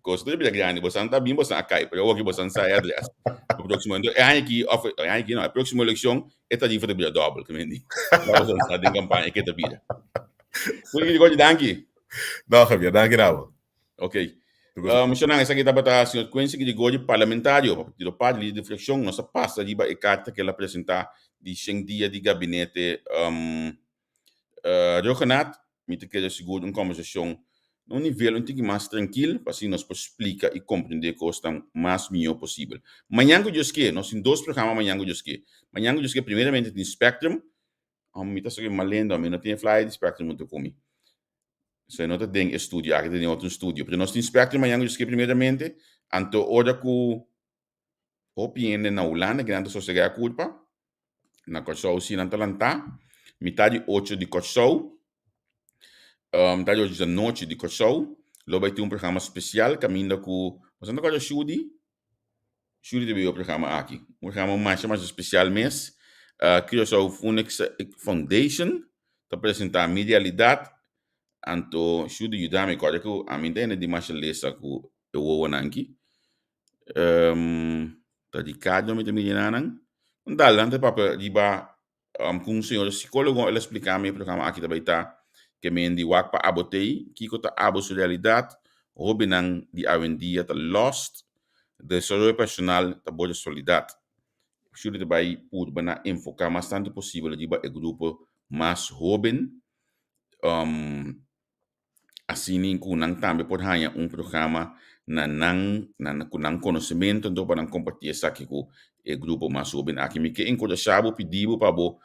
kos tur a bira grandi. Bo san ta bin, bo san a kai, pero awoki bo san sa e adres. E proximo e aña aki of e aña aki no, e proximo elekshon e tarifa ta bira dobel, ke men di. Bo san sa den kampaña ke ta bira. Willy Gregorio, danki. No Javier, danki na bo. Ok. Misionnan, esaki tabata señor Quincy Gregorio, parlamentario pa Partido Par, lider di fraccion. Nos a pasa riba e carta cu el a presenta di shen dia di gabinete Rhuggenaath. Mi ta kere sigur un conversacion na un nivel un tiki mas trankil pa asina nos por splica y comprende cosnan mas miho posibel. Mañan cu Dios ke, nos tin dos programa mañan cu Dios ke. Mañan cu Dios ke primeramente tin Spectrum. Mi ta saki malendo, mi no tin e flyer di Spectrum hunto cu mi. So e no ta den e studio aki, ta den otro studio. Pero nos tin Spectrum mañan ku Dios ke primeramente. Anto ora ku hopi hende na Hulanda ku nan ta sosegá e kurpa, na Kòrsou si nan ta lantá, mitá di ocho di Kòrsou, mitá di ocho di anochi di Kòrsou, lo bai tin un programa spesial kaminda ku, boso no ta kòrda Shudi? Shuri ta biba programa aki. Un programa masha masha spesial mes. Curaçao Phoenix Foundation ta presenta Mi Realidad. Anto Shuri yuda mi kòrda ku ami ta hende di masha lesa ku e wowonan aki. Ta Ricardo mi ta mira nan. Un dal nan ta papia riba Ku un señor psicólogo el a splica mi e programa aki ta bay ta ke men di wak pa abo tey, kiko ta abo su realidad, hobennan di awendia ta lost, desaroyo personal ta bo responsabilidad. Shuri ta bay purba na enfoca mas tanto posibel riba e grupo mas hoben. Asina ku nan tambe por haña un programa na nan na ku nan konosementu anto pa nan kompartí esaki ku e grupo mas hóben aki. Mi ke enkurashá bo, pidi bo pa bo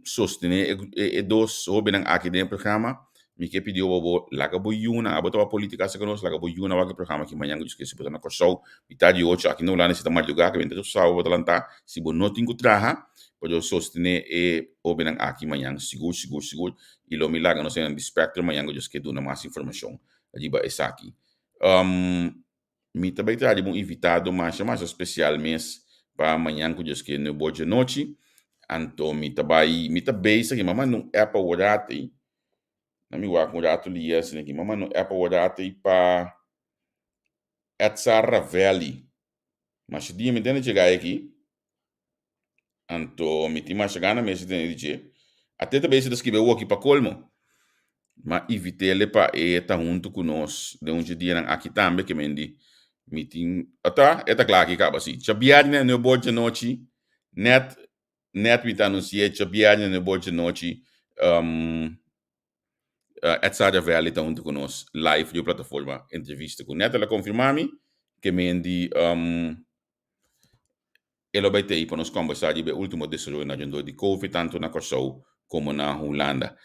sostené e dos hóbennan aki den e programa. Mi ke pidi bo pa bo laga bo yunan, abo ta wak polítika aserka nos, laga bo yunan wak e programa aki mañan ku Dios ke si bo ta na Kòrsou mitad di ocho aki na Hulanda si ta madrugá ke benta tur sábado bo ta lantá si bo no tin ku traha pa bo sostené e hóbennan aki mañan sigur sigur sigur. I lo mi laga nos hende di Spectrum mañan ku Dios ke duna mas informashon riba esaki. Mi ta bai traha riba un invitado masha masha spesial mes pa mañan ku Dios ke nuebe or djanochi. Anto mi ta bai, mi ta bezig, mi a manda un app aworat ei, na mi wak un ratu lia asina aki, mi a manda un app aworat ei pa Edsar Ravelli. Masha dia mi tende chega aki. Anto mi tin masha gana mes di tende di dje. Ate ta besi ta skibi awoki pa kolmo. Ma invitele pa e ta huntu ku nos den un dje dianan aki tambe ke men di mi tin ata e ta kla aki kaba si. Djabièrnè nuebe or djanochi nèt nèt mi ta anunsi'é djabièrnè nuebe or djanochi Ed Ravelli ta huntu ku nos live di plataforma entrevista ku nèt el a konfirmá mi ke men di E lo bai t'ei pa nos kòmbersá riba e último desaroyonan rondó di Covid tantu na Kòrsou komo na Hulanda.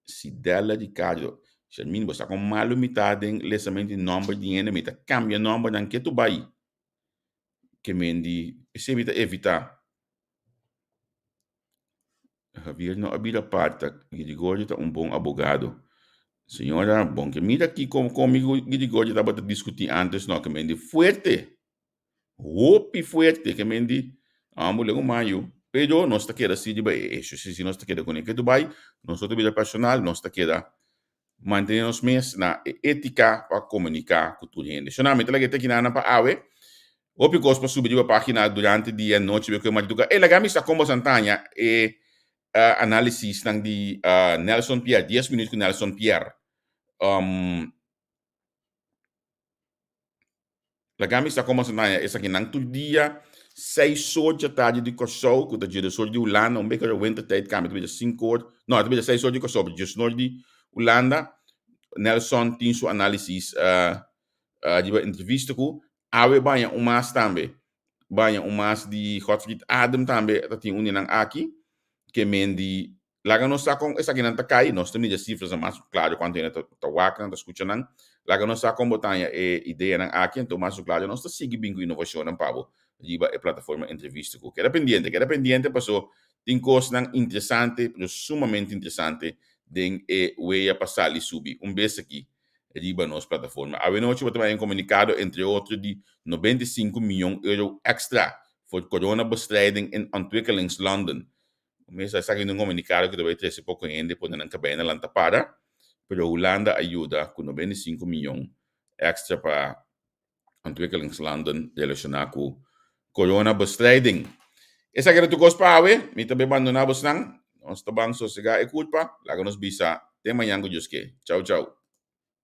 Sidela Ricardo, Shermin bo sa kon malu mi ta den lesamentu di nòmber di hende, mi ta kambia nòmbernan ke tu bai ke men di esei mi ta evitá. Javier no a bira parta, Girigorio ta un bon abogado. Señora, bon ke mira kiko kon mi ku Girigorio tabata diskutí ántes no, ke men di fuerte. Hopi fuerte ke men di amo lego mayo pero nos ta keda si riba e hecho si si nos ta keda kune ke Dubai nos no ta bira personal nos ta keda mantene nos mes na e etica pa comunica ku tur hende. Shona mi ta laga e tekinana pa awe hopi kos pa subi riba pagina durante di anochi be ku e marduga e laga mi sa kon boso a taña e analisisnan di Nelson Pierre dies minuut ku Nelson Pierre. Laga mi sa komo sa naña esakinan tur dia seis or djatardi di Kòrsou ku ta djedes or di Hulanda un beke wintertijd kambia ta bira sinku or no ta bira seis or di Kòrsou pero djes or di Hulanda Nelson tin su análisis riba entrevista ku awe baña un mas tambe baña un mas di Godfried Adem tambe ta tin un di nan aki ke men di Laga nos sa kon esakinan ta kai, nos ta mira sifrasnan mas klaro kuantu hende ta wak nan, ta skucha nan. Laga nos sa kon bo ta haña e ideanan aki, anto mas ku klaru nos ta sigui bin ku inovashonnan pa bo riba e plataforma Entrevista Ku. Keda pendiente, keda pendiente paso tin kosnan interesante, pero sumamente interesante den e wea pa sali subi un bes aki riba nos plataforma. Awe nochi bo ta bai un komunikado entre otro di 95 miyon euro èkstra for coronabestrijding in ontwikkelingslanden. Mes a esaki un komunikado ku ta bai trese poko hende pone nan kabei na lanta para, pero Hulanda a yuda ku 95 miyon èkstra pa ontwikkelingslanden relashoná ku coronabestrijding. Esaki ta tur kos pa awe. Mi ta bai bandoná bosnan. Nos ta ban sosegá e kurpa. Laga nos bisa te mañan ku Dios ke. Chau chau.